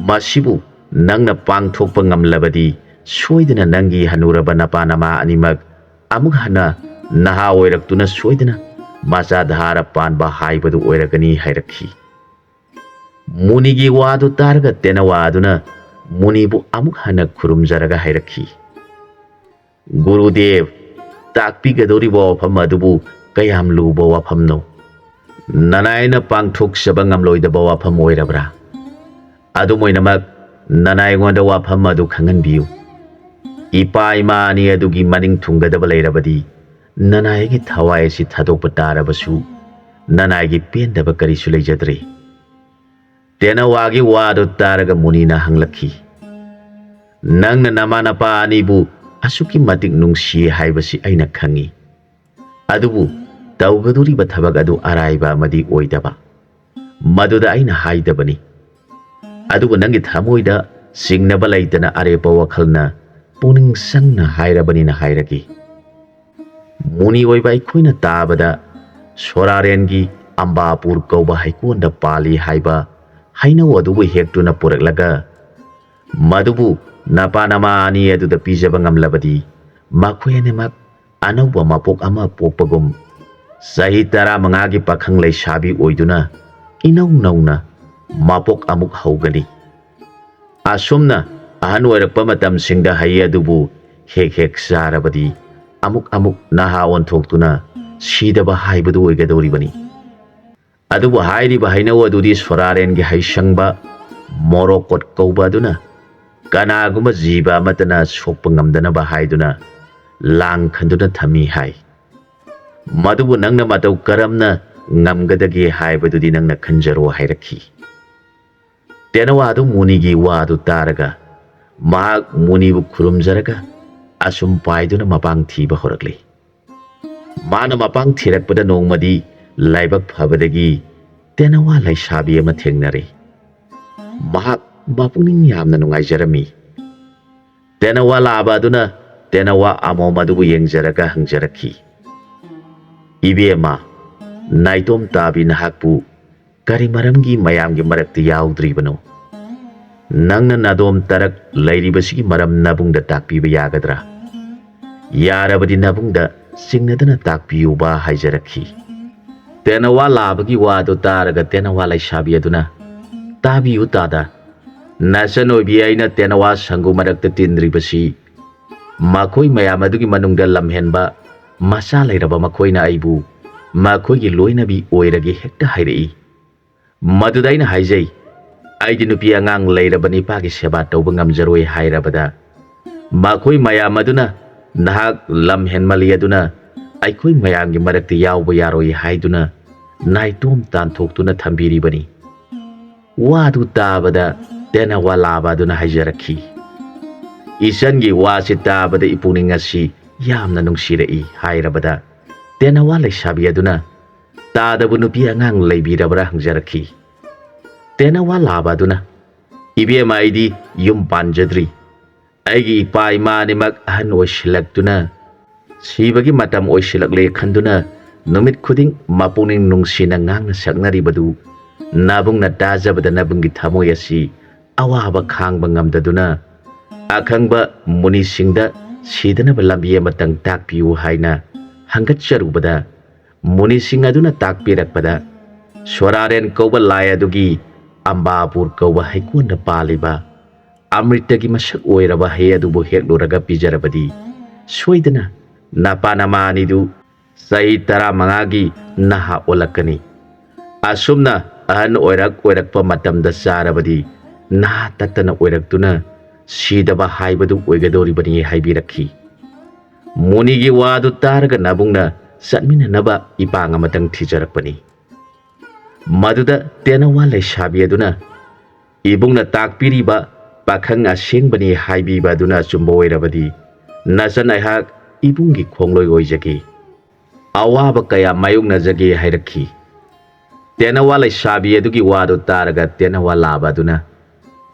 ꯃꯁꯤꯕꯨ ꯅꯪꯅ ꯄꯥꯡꯊꯣꯛꯄ ꯉꯝꯂꯕꯗꯤ ꯁꯣꯏꯗꯅ ꯅꯪꯒꯤ ꯍꯅꯨꯔꯕ ꯅꯄꯥ ꯅꯃꯥ ꯑꯅꯤꯃꯛ ꯑꯃꯨꯛ ꯍꯟꯅ ꯅꯍꯥ ꯑꯣꯏꯔꯛꯇꯨꯅ ꯁꯣꯏꯗꯅ ꯃꯆꯥ ꯙꯥꯔ ꯄꯥꯟꯕ ꯍꯥꯏꯕꯗꯨ ꯑꯣꯏꯔꯒꯅꯤ ꯍꯥꯏꯔꯛꯈꯤ꯫ ꯃꯨꯅꯤꯒꯤ ꯋꯥꯗꯨ ꯇꯥꯔꯒ ꯇꯦꯅꯋꯥ ꯑꯗꯨꯅ ꯃꯨꯅꯤꯕꯨ ꯑꯃꯨꯛ ꯍꯟꯅ ꯈꯨꯔꯨꯝꯖꯔꯒ ꯍꯥꯏꯔꯛꯈꯤ, "ꯒꯨꯔꯨꯗꯦꯕ, ꯇꯥꯛꯄꯤꯒꯗꯧꯔꯤꯕ ꯋꯥꯐꯝ ꯑꯗꯨꯕꯨ ꯀꯌꯥꯝ ꯂꯨꯕ ꯋꯥꯐꯝꯅꯣ? ꯅꯅꯥꯏꯅ ꯄꯥꯡꯊꯣꯛꯆꯕ ꯉꯝꯂꯣꯏꯗꯕ ꯋꯥꯐꯝ ꯑꯣꯏꯔꯕ꯭ꯔꯥ? ꯑꯗꯨꯝ ꯑꯣꯏꯅꯃꯛ, ꯅꯅꯥꯏ ꯑꯩꯉꯣꯟꯗ ꯋꯥꯐꯝ ꯑꯗꯨ ꯈꯪꯍꯟꯕꯤꯌꯨ꯫ ꯏꯄꯥ ꯏꯃꯥ ꯑꯅꯤ ꯑꯗꯨꯒꯤ ꯃꯅꯤꯡ ꯊꯨꯡꯒꯗꯕ ꯂꯩꯔꯕꯗꯤ, ꯅꯅꯥꯏꯒꯤ ꯊꯋꯥꯏ ꯑꯁꯤ ꯊꯥꯗꯣꯛꯄ ꯇꯥꯔꯕꯁꯨ, ꯅꯅꯥꯏꯒꯤ ꯄꯦꯟꯗꯕ ꯀꯔꯤꯁꯨ ꯂꯩꯖꯗ꯭ꯔꯦ꯫" ꯇꯦꯅꯋꯥꯒꯤ ꯋꯥꯗꯨ ꯇꯥꯔꯒ ꯃꯨꯅꯤꯅ ꯍꯪꯂꯛꯈꯤ, "ꯅꯪꯅ ꯅꯃꯥ ꯅꯄꯥ ꯑꯅꯤꯕꯨ ꯑꯁꯨꯛꯀꯤ ꯃꯇꯤꯛ ꯅꯨꯡꯁꯤ ꯍꯥꯏꯕꯁꯤ ꯑꯩꯅ ꯈꯪꯏ꯫ ꯑꯗꯨꯕꯨ ꯇꯧꯒꯗꯧꯔꯤꯕ ꯊꯕꯛ ꯑꯗꯨ ꯑꯔꯥꯏꯕ ꯑꯃꯗꯤ ꯑꯣꯏꯗꯕ꯫ ꯃꯗꯨꯗ ꯑꯩꯅ ꯍꯥꯏꯗꯕꯅꯤ꯫ ꯑꯗꯨꯕꯨ ꯅꯪꯒꯤ ꯊꯃꯣꯏꯗ ꯆꯤꯡꯅꯕ ꯂꯩꯇꯅ ꯑꯔꯦꯞꯄ ꯋꯥꯈꯜꯅ ꯄꯨꯛꯅꯤꯡ ꯆꯪꯅ ꯍꯥꯏꯔꯕꯅꯤꯅ ꯍꯥꯏꯔꯒꯦ꯫" ꯃꯨꯅꯤ ꯑꯣꯏꯕ ꯑꯩꯈꯣꯏꯅ ꯇꯥꯕꯗ ꯁꯣꯔꯥꯔꯦꯟꯒꯤ ꯑꯝꯕꯥꯄꯨꯔ ꯀꯧꯕ ꯍꯩꯀꯣꯟꯗ ꯄꯥꯜꯂꯤ ꯍꯥꯏꯕ ꯍꯩꯅꯧ ꯑꯗꯨꯕꯨ ꯍꯦꯛꯇꯨꯅ ꯄꯨꯔꯛꯂꯒ, "ꯃꯗꯨꯕꯨ ꯅꯄꯥ ꯅꯃꯥ ꯑꯅꯤ ꯑꯗꯨꯗ ꯄꯤꯖꯕ ꯉꯝꯂꯕꯗꯤ, ꯃꯈꯣꯏ ꯑꯅꯤꯃꯛ ꯑꯅꯧꯕ ꯃꯄꯣꯛ ꯑꯃ ꯄꯣꯛꯄꯒꯨꯝ, ꯆꯍꯤ ꯇꯔꯥꯃꯉꯥꯒꯤ ꯄꯥꯈꯪ ꯂꯩꯁꯥꯕꯤ ꯑꯣꯏꯗꯨꯅ ꯏꯅꯧ ꯅꯧꯅ ꯃꯄꯣꯛ ꯑꯃꯨꯛ ꯍꯧꯒꯅꯤ꯫ ꯑꯁꯨꯝꯅ ꯑꯍꯟ ꯑꯣꯏꯔꯛꯄ ꯃꯇꯝꯁꯤꯡꯗ ꯍꯩ ꯑꯗꯨꯕꯨ ꯍꯦꯛ ꯍꯦꯛ ꯆꯥꯔꯕꯗꯤ ꯑꯃꯨꯛ ꯑꯃꯨꯛ ꯅꯍꯥ ꯑꯣꯟꯊꯣꯛꯇꯨꯅ ꯁꯤꯗꯕ ꯍꯥꯏꯕꯗꯨ ꯑꯣꯏꯒꯗꯧꯔꯤꯕꯅꯤ꯫ ꯑꯗꯨꯕꯨ ꯍꯥꯏꯔꯤꯕ ꯍꯩꯅꯧ ꯑꯗꯨꯗꯤ ꯁꯣꯔꯥꯔꯦꯟꯒꯤ ꯍꯩꯁꯪꯕ ꯃꯣꯔꯣꯀꯣꯠ ꯀꯧꯕ ꯑꯗꯨꯅ ꯀꯅꯥꯒꯨꯝꯕ ꯖꯤꯕ ꯑꯃꯠꯇꯅ ꯁꯣꯛꯄ ꯉꯝꯗꯅꯕ ꯍꯥꯏꯗꯨꯅ ꯂꯥꯡ ꯈꯟꯗꯨꯅ ꯊꯝꯃꯤ ꯍꯥꯏ꯫ ꯃꯗꯨꯕꯨ ꯅꯪꯅ ꯃꯇꯧ ꯀꯔꯝꯅ ꯉꯝꯒꯗꯒꯦ ꯍꯥꯏꯕꯗꯨꯗꯤ ꯅꯪꯅ ꯈꯟꯖꯔꯣ" ꯍꯥꯏꯔꯛꯈꯤ꯫ ꯇꯦꯅꯋꯥꯗꯨ ꯃꯨꯅꯤꯒꯤ ꯋꯥꯗꯨ ꯇꯥꯔꯒ ꯃꯍꯥꯛ ꯃꯨꯅꯤꯕꯨ ꯈꯨꯔꯨꯝꯖꯔꯒ ꯑꯁꯨꯝ ꯄꯥꯏꯗꯨꯅ ꯃꯄꯥꯡ ꯊꯤꯕ ꯍꯧꯔꯛꯂꯤ꯫ ꯃꯥꯅ ꯃꯄꯥꯡ ꯊꯤꯔꯛꯄꯗ ꯅꯣꯡꯃꯗꯤ ꯂꯥꯏꯕꯛ ꯐꯕꯗꯒꯤ ꯇꯦꯅꯋꯥ ꯂꯩꯁꯥꯕꯤ ꯑꯃ ꯊꯦꯡꯅꯔꯦ꯫ ꯃꯍꯥꯛ ꯃꯄꯨꯛꯅꯤꯡ ꯌꯥꯝꯅ ꯅꯨꯡꯉꯥꯏꯖꯔꯝꯃꯤ꯫ ꯇꯦꯅꯋꯥ ꯂꯥꯕ ꯑꯗꯨꯅ ꯇꯦꯅꯋꯥ ꯑꯃꯣꯝ ꯑꯗꯨꯕꯨ ꯌꯦꯡꯖꯔꯒ ꯍꯪꯖꯔꯛꯈꯤ, "ꯏꯕꯦꯝꯃ, ꯅꯥꯏꯇꯣꯝ ꯇꯥꯕꯤ ꯅꯍꯥꯛꯄꯨ ꯀꯔꯤ ꯃꯔꯝꯒꯤ ꯃꯌꯥꯝꯒꯤ ꯃꯔꯛꯇ ꯌꯥꯎꯗ꯭ꯔꯤꯕꯅꯣ? ꯅꯪꯅ ꯅꯥꯗꯣꯝ ꯇꯔꯛ ꯂꯩꯔꯤꯕꯁꯤꯒꯤ ꯃꯔꯝ ꯅꯕꯨꯡꯗ ꯇꯥꯛꯄꯤꯕ ꯌꯥꯒꯗ꯭ꯔꯥ? ꯌꯥꯔꯕꯗꯤ ꯅꯕꯨꯡꯗ ꯆꯤꯡꯅꯗꯅ ꯇꯥꯛꯄꯤꯌꯨꯕ" ꯍꯥꯏꯖꯔꯛꯈꯤ꯫ ꯇꯦꯅꯋꯥ ꯂꯥꯕꯒꯤ ꯋꯥꯗꯨ ꯇꯥꯔꯒ ꯇꯦꯅꯋꯥ ꯂꯩꯁꯥꯕꯤ ꯑꯗꯨꯅ, "ꯇꯥꯕꯤꯌꯨ ꯇꯥꯗ, ꯅꯆꯟ ꯑꯣꯏꯕꯤ ꯑꯩꯅ ꯇꯦꯅꯋꯥ ꯁꯪꯒꯨ ꯃꯔꯛꯇ ꯇꯤꯟꯗ꯭ꯔꯤꯕꯁꯤ ꯃꯈꯣꯏ ꯃꯌꯥꯝ ꯑꯗꯨꯒꯤ ꯃꯅꯨꯡꯗ ꯂꯝꯍꯦꯟꯕ ꯃꯆꯥ ꯂꯩꯔꯕ ꯃꯈꯣꯏꯅ ꯑꯩꯕꯨ ꯃꯈꯣꯏꯒꯤ ꯂꯣꯏꯅꯕꯤ ꯑꯣꯏꯔꯒꯦ ꯍꯦꯛꯇ ꯍꯥꯏꯔꯛꯏ꯫ ꯃꯗꯨꯗ ꯑꯩꯅ ꯍꯥꯏꯖꯩ, ꯑꯩꯗꯤ ꯅꯨꯄꯤ ꯑꯉꯥꯡ ꯂꯩꯔꯕ ꯅꯤꯄꯥꯒꯤ ꯁꯦꯕꯥ ꯇꯧꯕ ꯉꯝꯖꯔꯣꯏ" ꯍꯥꯏꯔꯕꯗ, ꯃꯈꯣꯏ ꯃꯌꯥꯝ ꯑꯗꯨꯅ, "ꯅꯍꯥꯛ ꯂꯝ ꯍꯦꯟꯃꯜꯂꯤ ꯑꯗꯨꯅ ꯑꯩꯈꯣꯏ ꯃꯌꯥꯝꯒꯤ ꯃꯔꯛꯇ ꯌꯥꯎꯕ ꯌꯥꯔꯣꯏ" ꯍꯥꯏꯗꯨꯅ ꯅꯥꯏꯇꯣꯝ ꯇꯥꯟꯊꯣꯛꯇꯨꯅ ꯊꯝꯕꯤꯔꯤꯕꯅꯤ꯫ ꯋꯥꯗꯨ ꯇꯥꯕꯗ ꯇꯦꯅꯋꯥ ꯂꯥꯕ ꯑꯗꯨꯅ ꯍꯥꯏꯖꯔꯛꯈꯤ, "ꯏꯆꯟꯒꯤ ꯋꯥꯁꯤ ꯇꯥꯕꯗ ꯏꯄꯨꯛꯅꯤꯡ ꯑꯁꯤ ꯌꯥꯝꯅ ꯅꯨꯡꯁꯤꯔꯛꯏ" ꯍꯥꯏꯔꯕꯗ, ꯇꯦꯅꯋꯥ ꯂꯩꯁꯥꯕꯤ ꯑꯗꯨꯅ, "ꯇꯥꯗꯕꯨ ꯅꯨꯄꯤ ꯑꯉꯥꯡ ꯂꯩꯕꯤꯔꯕ꯭ꯔꯥ?" ꯍꯪꯖꯔꯛꯈꯤ꯫ ꯇꯦꯅꯋꯥ ꯂꯥꯕ ꯑꯗꯨꯅ, "ꯏꯕꯦꯝꯃ, ꯑꯩꯗꯤ ꯌꯨꯝ ꯄꯥꯟꯖꯗ꯭ꯔꯤ꯫ ꯑꯩꯒꯤ ꯏꯄꯥ ꯏꯃꯥ ꯑꯅꯤꯃꯛ ꯑꯍꯟ ꯑꯣꯏꯁꯤꯜꯂꯛꯇꯨꯅ ꯁꯤꯕꯒꯤ ꯃꯇꯝ ꯑꯣꯏꯁꯤꯜꯂꯛꯂꯦ ꯈꯟꯗꯨꯅ ꯅꯨꯃꯤꯠ ꯈꯨꯗꯤꯡ ꯃꯄꯨꯛꯅꯤꯡ ꯅꯨꯡꯁꯤꯅ ꯉꯥꯡꯅ ꯁꯛꯅꯔꯤꯕꯗꯨ ꯅꯥꯕꯨꯡꯅ ꯇꯥꯖꯕꯗ ꯅꯥꯕꯨꯡꯒꯤ ꯊꯃꯣꯏ ꯑꯁꯤ ꯑꯋꯥꯕ ꯈꯥꯡꯕ ꯉꯝꯗꯗꯨꯅ ꯑꯈꯪꯕ ꯃꯨꯅꯤꯁꯤꯡꯗ ꯁꯤꯗꯅꯕ ꯂꯝꯕꯤ ꯑꯃꯇꯪ ꯇꯥꯛꯄꯤꯌꯨ" ꯍꯥꯏꯅ ꯍꯪꯒꯠꯆꯔꯨꯕꯗ, ꯃꯨꯅꯤꯁꯤꯡ ꯑꯗꯨꯅ ꯇꯥꯛꯄꯤꯔꯛꯄꯗ, "ꯁꯣꯔꯥꯔꯦꯟ ꯀꯧꯕ ꯂꯥꯏ ꯑꯗꯨꯒꯤ ꯑꯝꯕꯥꯄꯨꯔ ꯀꯧꯕ ꯍꯩꯀꯣꯟꯗ ꯄꯥꯜꯂꯤꯕ ꯑꯃ꯭ꯔꯤꯇꯒꯤ ꯃꯁꯛ ꯑꯣꯏꯔꯕ ꯍꯩ ꯑꯗꯨꯕꯨ ꯍꯦꯛꯂꯨꯔꯒ ꯄꯤꯖꯔꯕꯗꯤ ꯁꯣꯏꯗꯅ ꯅꯄꯥ ꯅꯃꯥ ꯑꯅꯤꯗꯨ ꯆꯍꯤ ꯇꯔꯥꯃꯉꯥꯒꯤ ꯅꯍꯥ ꯑꯣꯜꯂꯛꯀꯅꯤ꯫ ꯑꯁꯨꯝꯅ ꯑꯍꯟ ꯑꯣꯏꯔꯛ ꯑꯣꯏꯔꯛꯄ ꯃꯇꯝꯗ ꯆꯥꯔꯕꯗꯤ ꯅꯍꯥ ꯇꯠꯇꯅ ꯑꯣꯏꯔꯛꯇꯨꯅ ꯁꯤꯗꯕ ꯍꯥꯏꯕꯗꯨ ꯑꯣꯏꯒꯗꯧꯔꯤꯕꯅꯤ" ꯍꯥꯏꯕꯤꯔꯛꯈꯤ꯫ ꯃꯨꯅꯤꯒꯤ ꯋꯥꯗꯨ ꯇꯥꯔꯒ ꯅꯥꯕꯨꯡꯅ ꯆꯠꯃꯤꯟꯅꯅꯕ ꯏꯄꯥꯡ ꯑꯃꯇꯪ ꯊꯤꯖꯔꯛꯄꯅꯤ꯫ ꯃꯗꯨꯗ ꯇꯦꯅꯋꯥ ꯂꯩꯁꯥꯕꯤ ꯑꯗꯨꯅ, "ꯏꯕꯨꯡꯅ ꯇꯥꯛꯄꯤꯔꯤꯕ ꯄꯥꯈꯪ ꯑꯁꯦꯡꯕꯅꯤ ꯍꯥꯏꯕꯤꯕ ꯑꯗꯨꯅ ꯑꯆꯨꯝꯕ ꯑꯣꯏꯔꯕꯗꯤ, ꯅꯆꯟ ꯑꯩꯍꯥꯛ ꯏꯕꯨꯡꯒꯤ ꯈꯣꯡꯂꯣꯏ ꯑꯣꯏꯖꯒꯦ꯫ ꯑꯋꯥꯕ ꯀꯌꯥ ꯃꯥꯌꯣꯛꯅꯖꯒꯦ ꯍꯥꯏꯔꯛꯈꯤ꯫ ꯇꯦꯅꯋꯥ ꯂꯩꯁꯥꯕꯤ ꯑꯗꯨꯒꯤ ꯋꯥꯗꯨ ꯇꯥꯔꯒ ꯇꯦꯅꯋꯥ ꯂꯥꯕ ꯑꯗꯨꯅ,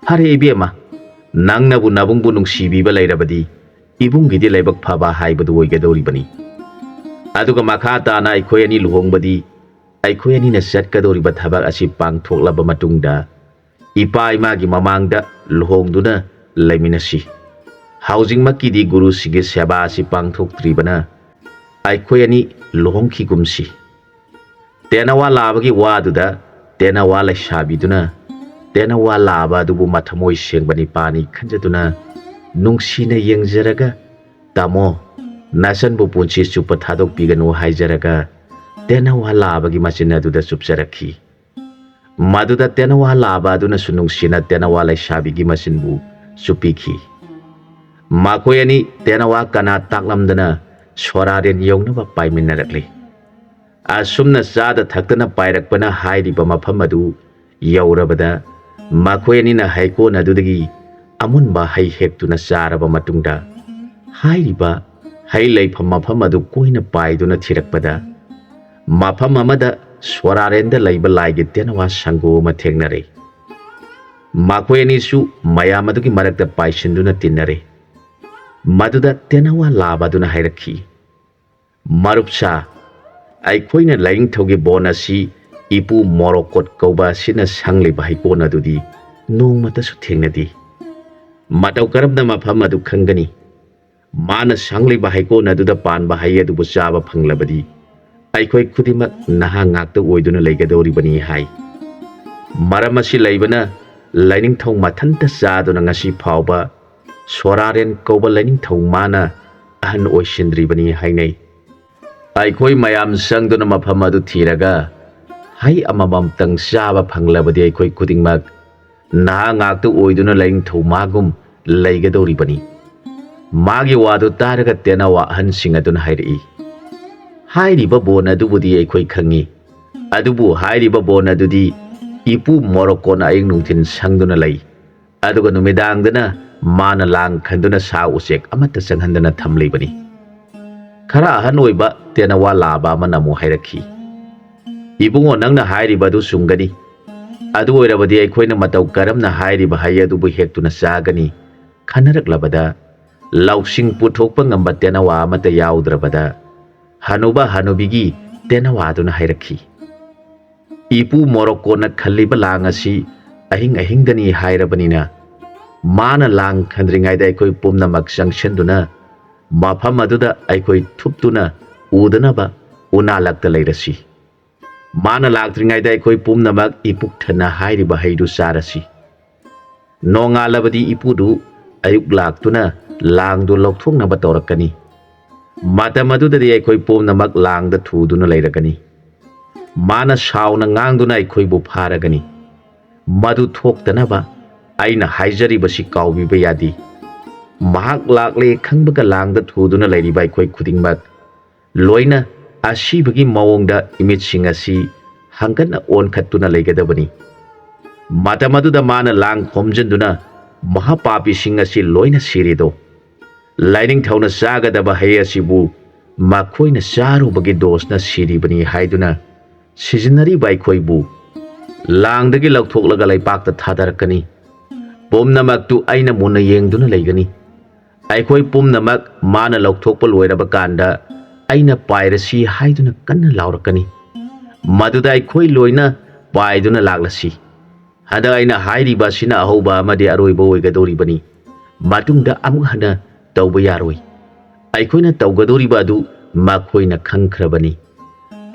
"ꯐꯔꯦ ꯏꯕꯦꯝꯃ, ꯅꯪꯅꯕꯨ ꯅꯕꯨꯡꯕꯨ ꯅꯨꯡꯁꯤꯕꯤꯕ ꯂꯩꯔꯕꯗꯤ ꯏꯕꯨꯡꯒꯤꯗꯤ ꯂꯥꯏꯕꯛ ꯐꯕ ꯍꯥꯏꯕꯗꯨ ꯑꯣꯏꯒꯗꯧꯔꯤꯕꯅꯤ꯫ ꯑꯗꯨꯒ ꯃꯈꯥ ꯇꯥꯅ ꯑꯩꯈꯣꯏ ꯑꯅꯤ ꯂꯨꯍꯣꯡꯕꯗꯤ ꯑꯩꯈꯣꯏ ꯑꯅꯤꯅ ꯆꯠꯀꯗꯧꯔꯤꯕ ꯊꯕꯛ ꯑꯁꯤ ꯄꯥꯡꯊꯣꯛꯂꯕ ꯃꯇꯨꯡꯗ ꯏꯄꯥ ꯏꯃꯥꯒꯤ ꯃꯃꯥꯡꯗ ꯂꯨꯍꯣꯡꯗꯨꯅ ꯂꯩꯃꯤꯟꯅꯁꯤ꯫ ꯍꯧꯖꯤꯛꯃꯛꯀꯤꯗꯤ ꯒꯨꯔꯨꯁꯤꯒꯤ ꯁꯦꯕꯥ ꯑꯁꯤ ꯄꯥꯡꯊꯣꯛꯇ꯭ꯔꯤꯕꯅ ꯑꯩꯈꯣꯏ ꯑꯅꯤ ꯂꯨꯍꯣꯡꯈꯤꯒꯨꯝꯁꯤ꯫" ꯇꯦꯅꯋꯥ ꯂꯥꯕꯒꯤ ꯋꯥꯗꯨꯗ ꯇꯦꯅꯋꯥ ꯂꯩꯁꯥꯕꯤꯗꯨꯅ ꯇꯦꯅꯋꯥ ꯂꯥꯕ ꯑꯗꯨꯕꯨ ꯃꯊꯃꯣꯏ ꯁꯦꯡꯕ ꯅꯤꯄꯥꯅꯤ ꯈꯟꯖꯗꯨꯅ ꯅꯨꯡꯁꯤꯅ ꯌꯦꯡꯖꯔꯒ, "ꯇꯥꯃꯣ, ꯅꯆꯟꯕꯨ ꯄꯨꯟꯁꯤ ꯆꯨꯞꯄ ꯊꯥꯗꯣꯛꯄꯤꯒꯅꯨ" ꯍꯥꯏꯖꯔꯒ ꯇꯦꯅꯋꯥ ꯂꯥꯕꯒꯤ ꯃꯆꯤꯟ ꯑꯗꯨꯗ ꯆꯨꯞꯆꯔꯛꯈꯤ꯫ ꯃꯗꯨꯗ ꯇꯦꯅꯋꯥ ꯂꯥꯕ ꯑꯗꯨꯅꯁꯨ ꯅꯨꯡꯁꯤꯅ ꯇꯦꯅꯋꯥ ꯂꯩꯁꯥꯕꯤꯒꯤ ꯃꯆꯤꯟꯕꯨ ꯆꯨꯞꯄꯤꯈꯤ꯫ ꯃꯈꯣꯏ ꯑꯅꯤ ꯇꯦꯅꯋꯥ ꯀꯅꯥ ꯇꯥꯛꯂꯝꯗꯅ ꯁꯣꯔꯥꯔꯦꯟ ꯌꯧꯅꯕ ꯄꯥꯏꯃꯤꯟꯅꯔꯛꯂꯤ꯫ ꯑꯁꯨꯝꯅ ꯆꯥꯗ ꯊꯛꯇꯅ ꯄꯥꯏꯔꯛꯄꯅ ꯍꯥꯏꯔꯤꯕ ꯃꯐꯝ ꯑꯗꯨ ꯌꯧꯔꯕꯗ ꯃꯈꯣꯏ ꯑꯅꯤꯅ ꯍꯩꯀꯣꯜ ꯑꯗꯨꯗꯒꯤ ꯑꯃꯨꯟꯕ ꯍꯩ ꯍꯦꯛꯇꯨꯅ ꯆꯥꯔꯕ ꯃꯇꯨꯡꯗ ꯍꯥꯏꯔꯤꯕ ꯍꯩ ꯂꯩꯐꯝ ꯃꯐꯝ ꯑꯗꯨ ꯀꯣꯏꯅ ꯄꯥꯏꯗꯨꯅ ꯊꯤꯔꯛꯄꯗ ꯃꯐꯝ ꯑꯃꯗ ꯁꯣꯔꯥꯔꯦꯟꯗ ꯂꯩꯕ ꯂꯥꯏꯒꯤ ꯇꯦꯅꯋꯥ ꯁꯪꯒꯨ ꯑꯃ ꯊꯦꯡꯅꯔꯦ꯫ ꯃꯈꯣꯏ ꯑꯅꯤꯁꯨ ꯃꯌꯥꯝ ꯑꯗꯨꯒꯤ ꯃꯔꯛꯇ ꯄꯥꯏꯁꯤꯟꯗꯨꯅ ꯇꯤꯟꯅꯔꯦ꯫ ꯃꯗꯨꯗ ꯇꯦꯅꯋꯥ ꯂꯥꯕ ꯑꯗꯨꯅ ꯍꯥꯏꯔꯛꯈꯤ, "ꯃꯔꯨꯞꯁꯥ, ꯑꯩꯈꯣꯏꯅ ꯂꯥꯏꯅꯤꯡꯊꯧꯒꯤ ꯕꯣꯟ ꯑꯁꯤ ꯏꯄꯨ ꯃꯣꯔꯣꯀꯣꯠ ꯀꯧꯕ ꯑꯁꯤꯅ ꯁꯪꯂꯤꯕ ꯍꯩꯀꯣꯜ ꯑꯗꯨꯗꯤ ꯅꯣꯡꯃꯇꯁꯨ ꯊꯦꯡꯅꯗꯦ꯫ ꯃꯇꯧ ꯀꯔꯝꯅ ꯃꯐꯝ ꯑꯗꯨ ꯈꯪꯒꯅꯤ? ꯃꯥꯅ ꯁꯪꯂꯤꯕ ꯍꯩꯀꯣꯜ ꯑꯗꯨꯗ ꯄꯥꯟꯕ ꯍꯩ ꯑꯗꯨꯕꯨ ꯆꯥꯕ ꯐꯪꯂꯕꯗꯤ ꯑꯩꯈꯣꯏ ꯈꯨꯗꯤꯡꯃꯛ ꯅꯍꯥ ꯉꯥꯛꯇ ꯑꯣꯏꯗꯨꯅ ꯂꯩꯒꯗꯧꯔꯤꯕꯅꯤ" ꯍꯥꯏ꯫ ꯃꯔꯝ ꯑꯁꯤ ꯂꯩꯕꯅ ꯂꯥꯏꯅꯤꯡꯊꯧ ꯃꯊꯟꯇ ꯆꯥꯗꯨꯅ ꯉꯁꯤ ꯐꯥꯎꯕ ꯁꯣꯔꯥꯔꯦꯟ ꯀꯧꯕ ꯂꯥꯏꯅꯤꯡꯊꯧ ꯃꯥꯅ ꯑꯍꯟ ꯑꯣꯏꯁꯤꯟꯗ꯭ꯔꯤꯕꯅꯤ ꯍꯥꯏꯅꯩ꯫ ꯑꯩꯈꯣꯏ ꯃꯌꯥꯝ ꯆꯪꯗꯨꯅ ꯃꯐꯝ ꯑꯗꯨ ꯊꯤꯔꯒ ꯍꯩ ꯑꯃꯃꯝꯇꯪ ꯆꯥꯕ ꯐꯪꯂꯕꯗꯤ ꯑꯩꯈꯣꯏ ꯈꯨꯗꯤꯡꯃꯛ ꯅꯍꯥ ꯉꯥꯛꯇ ꯑꯣꯏꯗꯨꯅ ꯂꯥꯏꯅꯤꯡꯊꯧ ꯃꯥꯒꯨꯝ ꯂꯩꯒꯗꯧꯔꯤꯕꯅꯤ꯫ ꯃꯥꯒꯤ ꯋꯥꯗꯨ ꯇꯥꯔꯒ ꯇꯦꯅꯋꯥ ꯑꯍꯟꯁꯤꯡ ꯑꯗꯨꯅ ꯍꯥꯏꯔꯛꯏ, "ꯍꯥꯏꯔꯤꯕ ꯕꯣꯟ ꯑꯗꯨꯕꯨꯗꯤ ꯑꯩꯈꯣꯏ ꯈꯪꯉꯤ, ꯑꯗꯨꯕꯨ ꯍꯥꯏꯔꯤꯕ ꯕꯣꯟ ꯑꯗꯨꯗꯤ ꯏꯄꯨ ꯃꯣꯔꯣꯀꯣꯅ ꯑꯌꯨꯛ ꯅꯨꯡꯊꯤꯜ ꯁꯪꯗꯨꯅ ꯂꯩ꯫ ꯑꯗꯨꯒ ꯅꯨꯃꯤꯗꯥꯡꯗꯅ ꯃꯥꯅ ꯂꯥꯡ ꯈꯟꯗꯨꯅ ꯁꯥ ꯎꯆꯦꯛ ꯑꯃꯠꯇ ꯆꯪꯍꯟꯗꯅ ꯊꯝꯂꯤꯕꯅꯤ꯫ ꯈꯔ ꯑꯍꯟ ꯑꯣꯏꯕ ꯇꯦꯅꯋꯥ ꯂꯥꯕ ꯑꯃꯅ ꯑꯃꯨꯛ ꯍꯥꯏꯔꯛꯈꯤ, "ꯏꯕꯨꯡꯉꯣ, ꯅꯪꯅ ꯍꯥꯏꯔꯤꯕ ꯑꯗꯨ ꯆꯨꯝꯒꯅꯤ꯫ ꯑꯗꯨ ꯑꯣꯏꯔꯕꯗꯤ ꯑꯩꯈꯣꯏꯅ ꯃꯇꯧ ꯀꯔꯝꯅ ꯍꯥꯏꯔꯤꯕ ꯍꯩ ꯑꯗꯨꯕꯨ ꯍꯦꯛꯇꯨꯅ ꯆꯥꯒꯅꯤ?" ꯈꯟꯅꯔꯛꯂꯕꯗ, ꯂꯧꯁꯤꯡ ꯄꯨꯊꯣꯛꯄ ꯉꯝꯕ ꯇꯦꯅꯋꯥ ꯑꯃꯠꯇ ꯌꯥꯎꯗ꯭ꯔꯕꯗ, ꯍꯅꯨꯕ ꯍꯅꯨꯕꯤꯒꯤ ꯇꯦꯅꯋꯥꯗꯨꯅ ꯍꯥꯏꯔꯛꯈꯤ, "ꯏꯄꯨ ꯃꯣꯔꯣꯀꯣꯅ ꯈꯜꯂꯤꯕ ꯂꯥꯡ ꯑꯁꯤ ꯑꯍꯤꯡ ꯑꯍꯤꯡꯗꯅꯤ ꯍꯥꯏꯔꯕꯅꯤꯅ, ꯃꯥꯅ ꯂꯥꯡ ꯈꯟꯗ꯭ꯔꯤꯉꯩꯗ ꯑꯩꯈꯣꯏ ꯄꯨꯝꯅꯃꯛ ꯆꯪꯁꯤꯟꯗꯨꯅ ꯃꯐꯝ ꯑꯗꯨꯗ ꯑꯩꯈꯣꯏ ꯊꯨꯞꯇꯨꯅ ꯎꯗꯅꯕ ꯎꯅꯥ ꯂꯛꯇ ꯂꯩꯔꯁꯤ꯫ ꯃꯥꯅ ꯂꯥꯛꯇ꯭ꯔꯤꯉꯩꯗ ꯑꯩꯈꯣꯏ ꯄꯨꯝꯅꯃꯛ ꯏꯄꯨꯛ ꯊꯟꯅ ꯍꯥꯏꯔꯤꯕ ꯍꯩꯗꯨ ꯆꯥꯔꯁꯤ꯫ ꯅꯣꯡꯉꯥꯜꯂꯕꯗꯤ ꯏꯄꯨꯗꯨ ꯑꯌꯨꯛ ꯂꯥꯛꯇꯨꯅ ꯂꯥꯡꯗꯨ ꯂꯧꯊꯣꯛꯅꯕ ꯇꯧꯔꯛꯀꯅꯤ꯫ ꯃꯇꯝ ꯑꯗꯨꯗꯗꯤ ꯑꯩꯈꯣꯏ ꯄꯨꯝꯅꯃꯛ ꯂꯥꯡꯗ ꯊꯨꯗꯨꯅ ꯂꯩꯔꯒꯅꯤ꯫ ꯃꯥꯅ ꯁꯥꯎꯅ ꯉꯥꯡꯗꯨꯅ ꯑꯩꯈꯣꯏꯕꯨ ꯐꯥꯔꯒꯅꯤ꯫ ꯃꯗꯨ ꯊꯣꯛꯇꯅꯕ ꯑꯩꯅ ꯍꯥꯏꯖꯔꯤꯕꯁꯤ ꯀꯥꯎꯕꯤꯕ ꯌꯥꯗꯦ꯫ ꯃꯍꯥꯛ ꯂꯥꯛꯂꯦ ꯈꯪꯕꯒ ꯂꯥꯡꯗ ꯊꯨꯗꯨꯅ ꯂꯩꯔꯤꯕ ꯑꯩꯈꯣꯏ ꯈꯨꯗꯤꯡꯃꯛ ꯂꯣꯏꯅ ꯑꯁꯤꯕꯒꯤ ꯃꯑꯣꯡꯗ ꯏꯃꯤꯠꯁꯤꯡ ꯑꯁꯤ ꯍꯪꯒꯠꯅ ꯑꯣꯟꯈꯠꯇꯨꯅ ꯂꯩꯒꯗꯕꯅꯤ꯫ ꯃꯇꯝ ꯑꯗꯨꯗ ꯃꯥꯅ ꯂꯥꯡ ꯈꯣꯝꯖꯤꯟꯗꯨꯅ ꯃꯍꯥꯄꯥꯄꯤꯁꯤꯡ ꯑꯁꯤ ꯂꯣꯏꯅ ꯁꯤꯔꯤꯗꯣ, ꯂꯥꯏꯅꯤꯡꯊꯧꯅ ꯆꯥꯒꯗꯕ ꯍꯩ ꯑꯁꯤꯕꯨ ꯃꯈꯣꯏꯅ ꯆꯥꯔꯨꯕꯒꯤ ꯗꯣꯁꯅ ꯁꯤꯔꯤꯕꯅꯤ ꯍꯥꯏꯗꯨꯅ ꯁꯤꯖꯤꯟꯅꯔꯤꯕ ꯑꯩꯈꯣꯏꯕꯨ ꯂꯥꯡꯗꯒꯤ ꯂꯧꯊꯣꯛꯂꯒ ꯂꯩꯄꯥꯛꯇ ꯊꯥꯗꯔꯛꯀꯅꯤ꯫ ꯄꯨꯝꯅꯃꯛꯇꯨ ꯑꯩꯅ ꯃꯨꯟꯅ ꯌꯦꯡꯗꯨꯅ ꯂꯩꯒꯅꯤ꯫ ꯑꯩꯈꯣꯏ ꯄꯨꯝꯅꯃꯛ ꯃꯥꯅ ꯂꯧꯊꯣꯛꯄ ꯂꯣꯏꯔꯕ ꯀꯥꯟꯗ ꯑꯩꯅ ꯄꯥꯏꯔꯁꯤ ꯍꯥꯏꯗꯨꯅ ꯀꯟꯅ ꯂꯥꯎꯔꯛꯀꯅꯤ꯫ ꯃꯗꯨꯗ ꯑꯩꯈꯣꯏ ꯂꯣꯏꯅ ꯄꯥꯏꯗꯨꯅ ꯂꯥꯛꯂꯁꯤ꯫ ꯍꯟꯗꯛ ꯑꯩꯅ ꯍꯥꯏꯔꯤꯕ ꯑꯁꯤꯅ ꯑꯍꯧꯕ ꯑꯃꯗꯤ ꯑꯔꯣꯏꯕ ꯑꯣꯏꯒꯗꯧꯔꯤꯕꯅꯤ꯫ ꯃꯇꯨꯡꯗ ꯑꯃꯨꯛ ꯍꯟꯅ ꯇꯧꯕ ꯌꯥꯔꯣꯏ꯫ ꯑꯩꯈꯣꯏꯅ ꯇꯧꯒꯗꯧꯔꯤꯕ ꯑꯗꯨ ꯃꯈꯣꯏꯅ ꯈꯪꯈ꯭ꯔꯕꯅꯤ꯫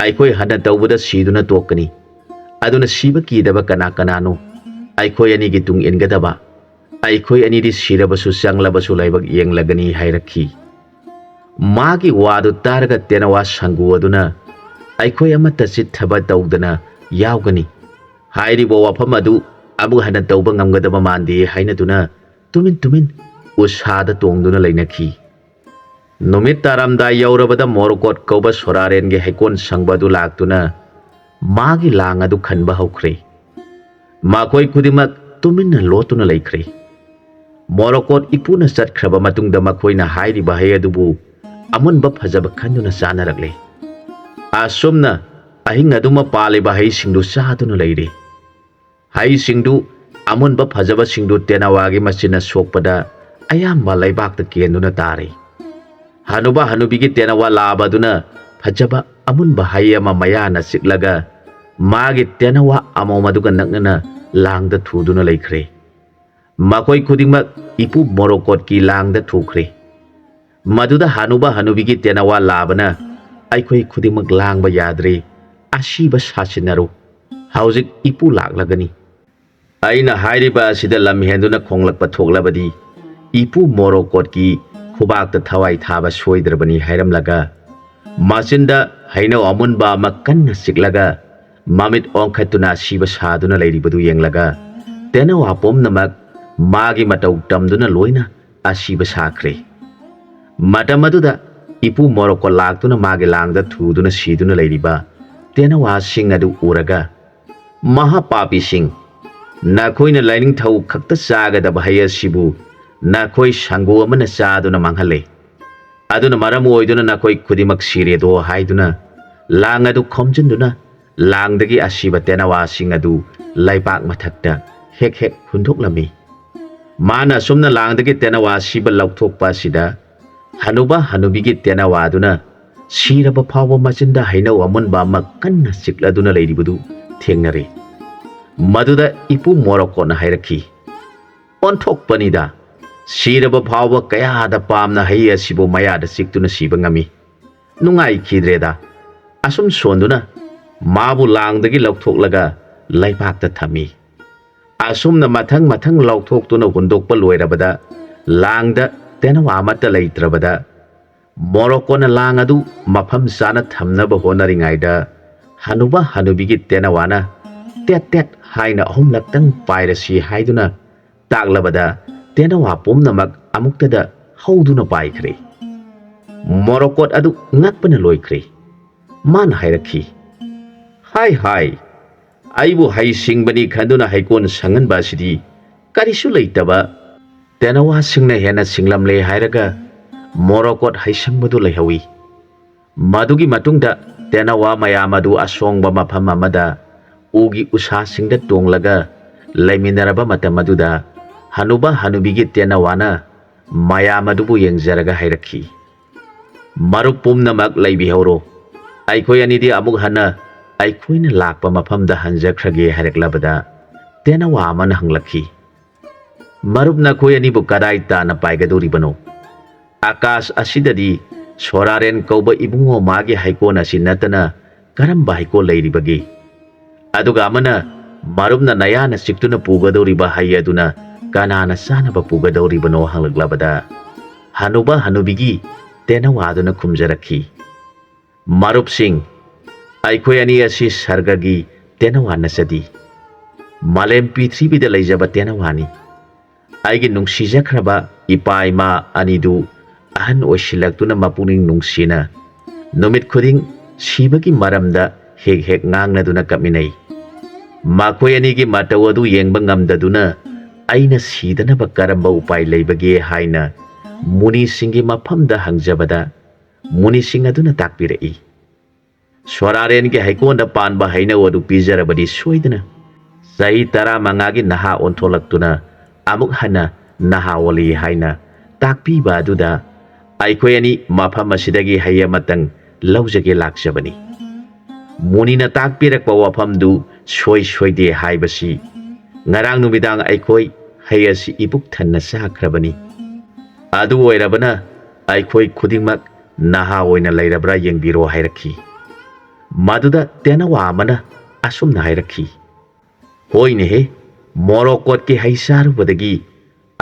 ꯑꯩꯈꯣꯏ ꯍꯟꯅ ꯇꯧꯕꯗ ꯁꯤꯗꯨꯅ ꯇꯣꯛꯀꯅꯤ꯫ ꯑꯗꯨꯅ ꯁꯤꯕ ꯀꯤꯗꯕ ꯀꯅꯥ ꯀꯅꯥꯅꯣ? ꯑꯩꯈꯣꯏ ꯑꯅꯤꯒꯤ ꯇꯨꯡ ꯏꯟꯒꯗꯕ꯫ ꯑꯩꯈꯣꯏ ꯑꯅꯤꯗꯤ ꯁꯤꯔꯕꯁꯨ ꯆꯪꯂꯕꯁꯨ ꯂꯥꯏꯕꯛ ꯌꯦꯡꯂꯒꯅꯤ" ꯍꯥꯏꯔꯛꯈꯤ꯫ ꯃꯥꯒꯤ ꯋꯥꯗꯨ ꯇꯥꯔꯒ ꯇꯦꯅꯋꯥ ꯁꯪꯒꯨ ꯑꯗꯨꯅ ꯑꯩꯈꯣꯏ ꯑꯃꯠꯇ ꯆꯤꯠꯊꯕ ꯇꯧꯗꯅ ꯌꯥꯎꯒꯅꯤ꯫ ꯍꯥꯏꯔꯤꯕ ꯋꯥꯐꯝ ꯑꯗꯨ ꯑꯃꯨꯛ ꯍꯟꯅ ꯇꯧꯕ ꯉꯝꯒꯗꯕ ꯃꯥꯟꯗꯦ ꯍꯥꯏꯅꯗꯨꯅ ꯇꯨꯃꯤꯟ ꯇꯨꯃꯤꯟ ꯎꯁꯥꯗ ꯇꯣꯡꯗꯨꯅ ꯂꯩꯅꯈꯤ꯫ ꯅꯨꯃꯤꯠ ꯇꯥꯔꯝꯗꯥꯏ ꯌꯧꯔꯕꯗ ꯃꯣꯔꯀꯣꯠ ꯀꯧꯕ ꯁꯣꯔꯥꯔꯦꯟꯒꯤ ꯍꯩꯀꯣꯜ ꯁꯪꯕ ꯑꯗꯨ ꯂꯥꯛꯇꯨꯅ ꯃꯥꯒꯤ ꯂꯥꯡ ꯑꯗꯨ ꯈꯟꯕ ꯍꯧꯈ꯭ꯔꯦ꯫ ꯃꯈꯣꯏ ꯈꯨꯗꯤꯡꯃꯛ ꯇꯨꯃꯤꯟꯅ ꯂꯣꯠꯇꯨꯅ ꯂꯩꯈ꯭ꯔꯦ꯫ ꯃꯣꯔꯣꯀꯣꯠ ꯏꯄꯨꯅ ꯆꯠꯈ꯭ꯔꯕ ꯃꯇꯨꯡꯗ ꯃꯈꯣꯏꯅ ꯍꯥꯏꯔꯤꯕ ꯍꯩ ꯑꯗꯨꯕꯨ ꯑꯃꯨꯟꯕ ꯐꯖꯕ ꯈꯟꯗꯨꯅ ꯆꯥꯅꯔꯛꯂꯦ꯫ ꯑꯁꯨꯝꯅ ꯑꯍꯤꯡ ꯑꯗꯨꯃ ꯄꯥꯜꯂꯤꯕ ꯍꯩꯁꯤꯡꯗꯨ ꯆꯥꯗꯨꯅ ꯂꯩꯔꯤ꯫ ꯍꯩꯁꯤꯡꯗꯨ ꯑꯃꯨꯟꯕ ꯐꯖꯕꯁꯤꯡꯗꯨ ꯇꯦꯅꯋꯥꯒꯤ ꯃꯆꯤꯟꯅ ꯁꯣꯛꯄꯗ ꯑꯌꯥꯝꯕ ꯂꯩꯕꯥꯛꯇ ꯀꯦꯟꯗꯨꯅ ꯇꯥꯔꯤ꯫ ꯍꯅꯨꯕ ꯍꯅꯨꯕꯤꯒꯤ ꯇꯦꯅꯋꯥ ꯂꯥꯕ ꯑꯗꯨꯅ ꯐꯖꯕ ꯑꯃꯨꯟꯕ ꯍꯩ ꯑꯃ ꯃꯌꯥꯅ ꯆꯤꯛꯂꯒ ꯃꯥꯒꯤ ꯇꯦꯅꯋꯥ ꯑꯃꯣꯝ ꯑꯗꯨꯒ ꯅꯛꯅꯅ ꯂꯥꯡꯗ ꯊꯨꯗꯨꯅ ꯂꯩꯈ꯭ꯔꯦ꯫ ꯃꯈꯣꯏ ꯈꯨꯗꯤꯡꯃꯛ ꯏꯄꯨ ꯃꯣꯔꯣꯀꯣꯠꯀꯤ ꯂꯥꯡꯗ ꯊꯨꯈ꯭ꯔꯦ꯫ ꯃꯗꯨꯗ ꯍꯅꯨꯕ ꯍꯅꯨꯕꯤꯒꯤ ꯇꯦꯅꯋꯥ ꯂꯥꯕꯅ, "ꯑꯩꯈꯣꯏ ꯈꯨꯗꯤꯡꯃꯛ ꯂꯥꯡꯕ ꯌꯥꯗ꯭ꯔꯦ, ꯑꯁꯤꯕ ꯁꯥꯁꯤꯟꯅꯔꯨ꯫ ꯍꯧꯖꯤꯛ ꯏꯄꯨ ꯂꯥꯛꯂꯒꯅꯤ꯫ ꯑꯩꯅ ꯍꯥꯏꯔꯤꯕ ꯑꯁꯤꯗ ꯂꯝ ꯍꯦꯟꯗꯨꯅ ꯈꯣꯡꯂꯛꯄ ꯊꯣꯛꯂꯕꯗꯤ ꯏꯄꯨ ꯃꯣꯔꯣꯀꯣꯠꯀꯤ ꯈꯨꯕꯥꯛꯇ ꯊꯋꯥꯏ ꯊꯥꯕ ꯁꯣꯏꯗ꯭ꯔꯕꯅꯤ" ꯍꯥꯏꯔꯝꯂꯒ ꯃꯆꯤꯟꯗ ꯍꯩꯅꯧ ꯑꯃꯨꯟꯕ ꯑꯃ ꯀꯟꯅ ꯆꯤꯛꯂꯒ ꯃꯃꯤꯠ ꯑꯣꯟꯈꯠꯇꯨꯅ ꯑꯁꯤꯕ ꯁꯥꯗꯨꯅ ꯂꯩꯔꯤꯕꯗꯨ ꯌꯦꯡꯂꯒ ꯇꯦꯅꯋꯥ ꯄꯨꯝꯅꯃꯛ ꯃꯥꯒꯤ ꯃꯇꯧ ꯇꯝꯗꯨꯅ ꯂꯣꯏꯅ ꯑꯁꯤꯕ ꯁꯥꯈ꯭ꯔꯦ꯫ ꯃꯇꯝ ꯑꯗꯨꯗ ꯏꯄꯨ ꯃꯣꯔꯣꯀꯣ ꯂꯥꯛꯇꯨꯅ ꯃꯥꯒꯤ ꯂꯥꯡꯗ ꯊꯨꯗꯨꯅ ꯁꯤꯗꯨꯅ ꯂꯩꯔꯤꯕ ꯇꯦꯅꯋꯥꯁꯤꯡ ꯑꯗꯨ ꯎꯔꯒ, "ꯃꯍꯥꯄꯥꯄꯤꯁꯤꯡ, ꯅꯈꯣꯏꯅ ꯂꯥꯏꯅꯤꯡꯊꯧ ꯈꯛꯇ ꯆꯥꯒꯗꯕ ꯍꯩ ꯑꯁꯤꯕꯨ ꯅꯈꯣꯏ ꯁꯪꯒꯨ ꯑꯃꯅ ꯆꯥꯗꯨꯅ ꯃꯥꯡꯍꯜꯂꯦ꯫ ꯑꯗꯨꯅ ꯃꯔꯝ ꯑꯣꯏꯗꯨꯅ ꯅꯈꯣꯏ ꯈꯨꯗꯤꯡꯃꯛ ꯁꯤꯔꯦꯗꯣ" ꯍꯥꯏꯗꯨꯅ ꯂꯥꯡ ꯑꯗꯨ ꯈꯣꯝꯖꯤꯟꯗꯨꯅ ꯂꯥꯡꯗꯒꯤ ꯑꯁꯤꯕ ꯇꯦꯅꯋꯥꯁꯤꯡ ꯑꯗꯨ ꯂꯩꯕꯥꯛ ꯃꯊꯛꯇ ꯍꯦꯛ ꯍꯦꯛ ꯍꯨꯟꯗꯣꯛꯂꯝꯃꯤ꯫ ꯃꯥꯅ ꯑꯁꯨꯝꯅ ꯂꯥꯡꯗꯒꯤ ꯇꯦꯅꯋꯥ ꯑꯁꯤꯕ ꯂꯧꯊꯣꯛꯄ ꯑꯁꯤꯗ ꯍꯅꯨꯕ ꯍꯅꯨꯕꯤꯒꯤ ꯇꯦꯅꯋꯥꯗꯨꯅ ꯁꯤꯔꯕ ꯐꯥꯎꯕ ꯃꯆꯤꯟꯗ ꯍꯩꯅꯧ ꯑꯃꯨꯟꯕ ꯑꯃ ꯀꯟꯅ ꯆꯤꯛꯂꯗꯨꯅ ꯂꯩꯔꯤꯕꯗꯨ ꯊꯦꯡꯅꯔꯦ꯫ ꯃꯗꯨꯗ ꯏꯄꯨ ꯃꯣꯔꯣꯀꯣꯠꯅ ꯍꯥꯏꯔꯛꯈꯤ, "ꯑꯣꯟꯊꯣꯛꯄꯅꯤꯗ, ꯁꯤꯔꯕ ꯐꯥꯎꯕ ꯀꯌꯥꯗ ꯄꯥꯝꯅ ꯍꯩ ꯑꯁꯤꯕꯨ ꯃꯌꯥꯗ ꯆꯤꯛꯇꯨꯅ ꯁꯤꯕ ꯉꯝꯃꯤ꯫ ꯅꯨꯡꯉꯥꯏꯈꯤꯗ꯭ꯔꯦꯗ"꯫ ꯑꯁꯨꯝ ꯁꯣꯟꯗꯨꯅ ꯃꯥꯕꯨ ꯂꯥꯡꯗꯒꯤ ꯂꯧꯊꯣꯛꯂꯒ ꯂꯩꯕꯥꯛꯇ ꯊꯝꯃꯤ꯫ ꯑꯁꯨꯝꯅ ꯃꯊꯪ ꯃꯊꯪ ꯂꯧꯊꯣꯛꯇꯨꯅ ꯍꯨꯟꯗꯣꯛꯄ ꯂꯣꯏꯔꯕꯗ, ꯂꯥꯡꯗ ꯇꯦꯅꯋꯥ ꯑꯃꯠꯇ ꯂꯩꯇ꯭ꯔꯕꯗ, ꯃꯣꯔꯣꯀꯣꯅ ꯂꯥꯡ ꯑꯗꯨ ꯃꯐꯝ ꯆꯥꯅ ꯊꯝꯅꯕ ꯍꯣꯠꯅꯔꯤꯉꯩꯗ, ꯍꯅꯨꯕ ꯍꯅꯨꯕꯤꯒꯤ ꯇꯦꯅꯋꯥꯅ "ꯇꯦꯠ ꯇꯦꯠ" ꯍꯥꯏꯅ ꯑꯍꯨꯝꯂꯛꯇꯪ ꯄꯥꯏꯔꯁꯤ ꯍꯥꯏꯗꯨꯅ ꯇꯥꯛꯂꯕꯗ, ꯇꯦꯅꯋꯥ ꯄꯨꯝꯅꯃꯛ ꯑꯃꯨꯛꯇꯗ ꯍꯧꯗꯨꯅ ꯄꯥꯏꯈ꯭ꯔꯦ꯫ ꯃꯣꯔꯣꯀꯣꯠ ꯑꯗꯨ ꯉꯛꯄꯅ ꯂꯣꯏꯈ꯭ꯔꯦ꯫ ꯃꯥꯅ ꯍꯥꯏꯔꯛꯈꯤ, "ꯍꯥꯏ ꯍꯥꯏ, ꯑꯩꯕꯨ ꯍꯩ ꯁꯤꯡꯕꯅꯤ ꯈꯟꯗꯨꯅ ꯍꯩꯀꯣꯜ ꯁꯪꯍꯟꯕ ꯑꯁꯤꯗꯤ ꯀꯔꯤꯁꯨ ꯂꯩꯇꯕ ꯇꯦꯅꯋꯥꯁꯤꯡꯅ ꯍꯦꯟꯅ ꯁꯤꯡꯂꯝꯂꯦ ꯍꯥꯏꯔꯒ ꯃꯣꯔꯣꯀꯣꯠ ꯍꯩꯁꯪꯕꯗꯨ ꯂꯩꯍꯧꯏ꯫ ꯃꯗꯨꯒꯤ ꯃꯇꯨꯡꯗ ꯇꯦꯅꯋꯥ ꯃꯌꯥꯝ ꯑꯗꯨ ꯑꯁꯣꯡꯕ ꯃꯐꯝ ꯑꯃꯗ ꯎꯒꯤ ꯎꯁꯥꯁꯤꯡꯗ ꯇꯣꯡꯂꯒ ꯂꯩꯃꯤꯟꯅꯔꯕ ꯃꯇꯝ ꯑꯗꯨꯗ ꯍꯅꯨꯕ ꯍꯅꯨꯕꯤꯒꯤ ꯇꯦꯅꯋꯥꯅ ꯃꯌꯥꯝ ꯑꯗꯨꯕꯨ ꯌꯦꯡꯖꯔꯒ ꯍꯥꯏꯔꯛꯈꯤ, "ꯃꯔꯨꯞ ꯄꯨꯝꯅꯃꯛ ꯂꯩꯕꯤꯍꯧꯔꯣ꯫ ꯑꯩꯈꯣꯏ ꯑꯅꯤꯗꯤ ꯑꯃꯨꯛ ꯍꯟꯅ ꯑꯩꯈꯣꯏꯅ ꯂꯥꯛꯄ ꯃꯐꯝꯗ ꯍꯟꯖꯈ꯭ꯔꯒꯦ" ꯍꯥꯏꯔꯛꯂꯕꯗ ꯇꯦꯅꯋꯥ ꯑꯃꯅ ꯍꯪꯂꯛꯈꯤ, "ꯃꯔꯨꯞ, ꯅꯈꯣꯏ ꯑꯅꯤꯕꯨ ꯀꯗꯥꯏ ꯇꯥꯟꯅ ꯄꯥꯏꯒꯗꯧꯔꯤꯕꯅꯣ? ꯑꯀꯥꯁ ꯑꯁꯤꯗꯗꯤ ꯁꯣꯔꯥꯔꯦꯟ ꯀꯧꯕ ꯏꯕꯨꯡꯉꯣ ꯃꯥꯒꯤ ꯍꯩꯀꯣꯜ ꯑꯁꯤ ꯅꯠꯇꯅ ꯀꯔꯝꯕ ꯍꯩꯀꯣꯜ ꯂꯩꯔꯤꯕꯒꯦ? ꯑꯗꯨꯒ ꯑꯃꯅ ꯃꯔꯨꯞꯅ ꯅꯌꯥꯅ ꯆꯤꯛꯇꯨꯅ ꯄꯨꯒꯗꯧꯔꯤꯕ ꯍꯩ ꯑꯗꯨꯅ ꯀꯅꯥꯅ ꯆꯥꯅꯕ ꯄꯨꯒꯗꯧꯔꯤꯕꯅꯣ?" ꯍꯪꯂꯛꯂꯕꯗ ꯍꯅꯨꯕ ꯍꯅꯨꯕꯤꯒꯤ ꯇꯦꯅꯋꯥꯗꯨꯅ ꯈꯨꯝꯖꯔꯛꯈꯤ, "ꯃꯔꯨꯞꯁꯤꯡ, ꯑꯩꯈꯣꯏ ꯑꯅꯤ ꯑꯁꯤ ꯁꯔꯒꯒꯤ ꯇꯦꯅꯋꯥ ꯅꯠꯆꯗꯦ꯫ ꯃꯥꯂꯦꯝ ꯄ꯭ꯔꯤꯊꯤꯕꯤꯗ ꯂꯩꯖꯕ ꯇꯦꯅꯋꯥꯅꯤ꯫ ꯑꯩꯒꯤ ꯅꯨꯡꯁꯤꯖꯈ꯭ꯔꯕ ꯏꯄꯥ ꯏꯃꯥ ꯑꯅꯤꯗꯨ ꯑꯍꯟ ꯑꯣꯏꯁꯤꯜꯂꯛꯇꯨꯅ ꯃꯄꯨꯛꯅꯤꯡ ꯅꯨꯡꯁꯤꯅ ꯅꯨꯃꯤꯠ ꯈꯨꯗꯤꯡ ꯁꯤꯕꯒꯤ ꯃꯔꯝꯗ ꯍꯦꯛ ꯍꯦꯛ ꯉꯥꯡꯅꯗꯨꯅ ꯀꯞꯃꯤꯟꯅꯩ꯫ ꯃꯈꯣꯏ ꯑꯅꯤꯒꯤ ꯃꯇꯧ ꯑꯗꯨ ꯌꯦꯡꯕ ꯉꯝꯗꯗꯨꯅ ꯑꯩꯅ ꯁꯤꯗꯅꯕ ꯀꯔꯝꯕ ꯎꯄꯥꯏ ꯂꯩꯕꯒꯦ?" ꯍꯥꯏꯅ ꯃꯨꯅꯤꯁꯤꯡꯒꯤ ꯃꯐꯝꯗ ꯍꯪꯖꯕꯗ ꯃꯨꯅꯤꯁꯤꯡ ꯑꯗꯨꯅ ꯇꯥꯛꯄꯤꯔꯛꯏ, "ꯁꯣꯔꯥꯔꯦꯟꯒꯤ ꯍꯩꯀꯣꯜꯗ ꯄꯥꯟꯕ ꯍꯩꯅꯧ ꯑꯗꯨ ꯄꯤꯖꯔꯕꯗꯤ ꯁꯣꯏꯗꯅ ꯆꯍꯤ ꯇꯔꯥꯃꯉꯥꯒꯤ ꯅꯍꯥ ꯑꯣꯟꯊꯣꯛꯂꯛꯇꯨꯅ ꯑꯃꯨꯛ ꯍꯟꯅ ꯅꯍꯥ ꯑꯣꯜꯂꯤ" ꯍꯥꯏꯅ ꯇꯥꯛꯄꯤꯕ ꯑꯗꯨꯗ ꯑꯩꯈꯣꯏ ꯑꯅꯤ ꯃꯐꯝ ꯑꯁꯤꯗꯒꯤ ꯍꯩ ꯑꯃꯇꯪ ꯂꯧꯖꯒꯦ ꯂꯥꯛꯆꯕꯅꯤ꯫ ꯃꯨꯅꯤꯅ ꯇꯥꯛꯄꯤꯔꯛꯄ ꯋꯥꯐꯝꯗꯨ ꯁꯣꯏ ꯁꯣꯏꯗꯦ ꯍꯥꯏꯕꯁꯤ ꯉꯔꯥꯡ ꯅꯨꯃꯤꯗꯥꯡ ꯑꯩꯈꯣꯏ ꯍꯩ ꯑꯁꯤ ꯏꯄꯨꯛ ꯊꯟꯅ ꯆꯥꯈ꯭ꯔꯕꯅꯤ꯫ ꯑꯗꯨ ꯑꯣꯏꯔꯕꯅ ꯑꯩꯈꯣꯏ ꯈꯨꯗꯤꯡꯃꯛ ꯅꯍꯥ ꯑꯣꯏꯅ ꯂꯩꯔꯕ꯭ꯔꯥ ꯌꯦꯡꯕꯤꯔꯣ ꯍꯥꯏꯔꯛꯈꯤ꯫ ꯃꯗꯨꯗ ꯇꯦꯅꯋꯥ ꯑꯃꯅ ꯑꯁꯨꯝꯅ ꯍꯥꯏꯔꯛꯈꯤ, "ꯍꯣꯏꯅꯦꯍꯦ, ꯃꯣꯔꯣꯀꯣꯠꯀꯤ ꯍꯩ ꯆꯥꯔꯨꯕꯗꯒꯤ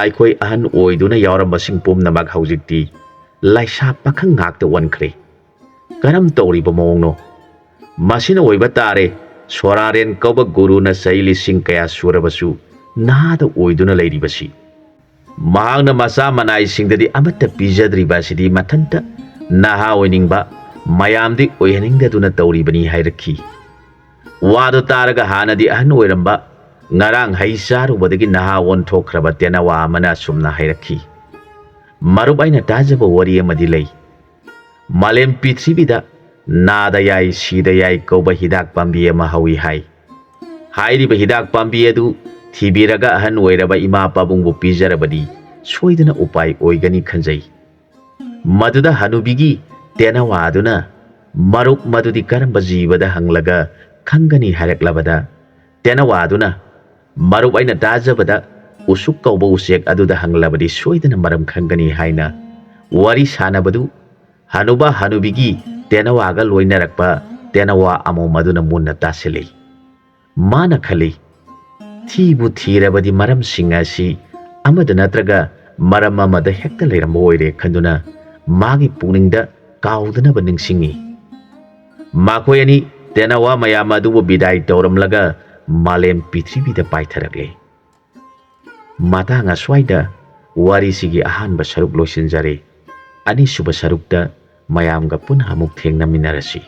ꯑꯩꯈꯣꯏ ꯑꯍꯟ ꯑꯣꯏꯗꯨꯅ ꯌꯥꯎꯔꯝꯕꯁꯤꯡ ꯄꯨꯝꯅꯃꯛ ꯍꯧꯖꯤꯛꯇꯤ ꯂꯩꯁꯥ ꯄꯥꯈꯪ ꯉꯥꯛꯇ ꯑꯣꯟꯈ꯭ꯔꯦ꯫ ꯀꯔꯝ ꯇꯧꯔꯤꯕ ꯃꯑꯣꯡꯅꯣ? ꯃꯁꯤꯅ ꯑꯣꯏꯕ ꯇꯥꯔꯦ, ꯁꯣꯔꯥꯔꯦꯟ ꯀꯧꯕ ꯒꯨꯔꯨꯅ ꯆꯍꯤ ꯂꯤꯁꯤꯡ ꯀꯌꯥ ꯁꯨꯔꯕꯁꯨ ꯅꯍꯥꯗ ꯑꯣꯏꯗꯨꯅ ꯂꯩꯔꯤꯕꯁꯤ꯫ ꯃꯍꯥꯛꯅ ꯃꯆꯥ ꯃꯅꯥꯏꯁꯤꯡꯗꯗꯤ ꯑꯃꯠꯇ ꯄꯤꯖꯗ꯭ꯔꯤꯕ ꯑꯁꯤꯗꯤ ꯃꯊꯟꯇ ꯅꯍꯥ ꯑꯣꯏꯅꯤꯡꯕ, ꯃꯌꯥꯝꯗꯤ ꯑꯣꯏꯍꯟꯅꯤꯡꯗꯗꯨꯅ ꯇꯧꯔꯤꯕꯅꯤ" ꯍꯥꯏꯔꯛꯈꯤ꯫ ꯋꯥꯗꯨ ꯇꯥꯔꯒ ꯍꯥꯟꯅꯗꯤ ꯑꯍꯟ ꯑꯣꯏꯔꯝꯕ, ꯉꯔꯥꯡ ꯍꯩ ꯆꯥꯔꯨꯕꯗꯒꯤ ꯅꯍꯥ ꯑꯣꯟꯊꯣꯛꯈ꯭ꯔꯕ ꯇꯦꯅꯋꯥ ꯑꯃꯅ ꯑꯁꯨꯝꯅ ꯍꯥꯏꯔꯛꯈꯤ, "ꯃꯔꯨꯞ, ꯑꯩꯅ ꯇꯥꯖꯕ ꯋꯥꯔꯤ ꯑꯃꯗꯤ ꯂꯩ꯫ ꯃꯥꯂꯦꯝ ꯄ꯭ꯔꯤꯊꯤꯕꯤꯗ ꯅꯥꯗ ꯌꯥꯏ, ꯁꯤꯗ ꯌꯥꯏ ꯀꯧꯕ ꯍꯤꯗꯥꯛ ꯄꯥꯝꯕꯤ ꯑꯃ ꯍꯧꯏ ꯍꯥꯏ꯫ ꯍꯥꯏꯔꯤꯕ ꯍꯤꯗꯥꯛ ꯄꯥꯝꯕꯤ ꯑꯗꯨ ꯊꯤꯕꯤꯔꯒ ꯑꯍꯟ ꯑꯣꯏꯔꯕ ꯏꯃꯥ ꯄꯥꯕꯨꯡꯕꯨ ꯄꯤꯖꯔꯕꯗꯤ ꯁꯣꯏꯗꯅ ꯎꯄꯥꯏ ꯑꯣꯏꯒꯅꯤ ꯈꯟꯖꯩ꯫" ꯃꯗꯨꯗ ꯍꯅꯨꯕꯤꯒꯤ ꯇꯦꯅꯋꯥꯗꯨꯅ, "ꯃꯔꯨꯞ, ꯃꯗꯨꯗꯤ ꯀꯔꯝꯕ ꯖꯤꯕꯗ ꯍꯪꯂꯒ ꯈꯪꯒꯅꯤ?" ꯍꯥꯏꯔꯛꯂꯕꯗ, ꯇꯦꯅꯋꯥꯗꯨꯅ, "ꯃꯔꯨꯞ, ꯑꯩꯅ ꯇꯥꯖꯕꯗ ꯎꯁꯨꯛ ꯀꯧꯕ ꯎꯆꯦꯛ ꯑꯗꯨꯗ ꯍꯪꯂꯕꯗꯤ ꯁꯣꯏꯗꯅ ꯃꯔꯝ ꯈꯪꯒꯅꯤ" ꯍꯥꯏꯅ ꯋꯥꯔꯤ ꯁꯥꯟꯅꯕꯗꯨ ꯍꯅꯨꯕ ꯍꯅꯨꯕꯤꯒꯤ ꯇꯦꯅꯋꯥꯒ ꯂꯣꯏꯅꯔꯛꯄ ꯇꯦꯅꯋꯥ ꯑꯃꯣꯝ ꯑꯗꯨꯅ ꯃꯨꯟꯅ ꯇꯥꯁꯤꯜꯂꯤ꯫ ꯃꯥꯅ ꯈꯜꯂꯤ, "ꯊꯤꯕꯨ ꯊꯤꯔꯕꯗꯤ ꯃꯔꯝꯁꯤꯡ ꯑꯁꯤ ꯑꯃꯗ ꯅꯠꯇ꯭ꯔꯒ ꯃꯔꯝ ꯑꯃꯗ ꯍꯦꯛꯇ ꯂꯩꯔꯝꯕ ꯑꯣꯏꯔꯦ" ꯈꯟꯗꯨꯅ ꯃꯥꯒꯤ ꯄꯨꯛꯅꯤꯡꯗ ꯀꯥꯎꯗꯅꯕ ꯅꯤꯡꯁꯤꯡꯉꯤ꯫ ꯃꯈꯣꯏ ꯑꯅꯤ ꯇꯦꯅꯋꯥ ꯃꯌꯥꯝ ꯑꯗꯨꯕꯨ ꯕꯤꯗꯥꯏ ꯇꯧꯔꯝꯂꯒ ꯃꯥꯂꯦꯝ ꯄ꯭ꯔꯤꯊꯤꯕꯤꯗ ꯄꯥꯏꯊꯔꯛꯂꯦ꯫ ꯃꯇꯥꯡ ꯑꯁ꯭ꯋꯥꯏꯗ ꯋꯥꯔꯤꯁꯤꯒꯤ ꯑꯍꯥꯟꯕ ꯁꯔꯨꯛ ꯂꯣꯏꯁꯤꯟꯖꯔꯦ꯫ ꯑꯅꯤꯁꯨꯕ ꯁꯔꯨꯛꯇ ꯃꯌꯥꯝꯒ ꯄꯨꯟꯅ ꯑꯃꯨꯛ ꯊꯦꯡꯅꯃꯤꯟꯅꯔꯁꯤ꯫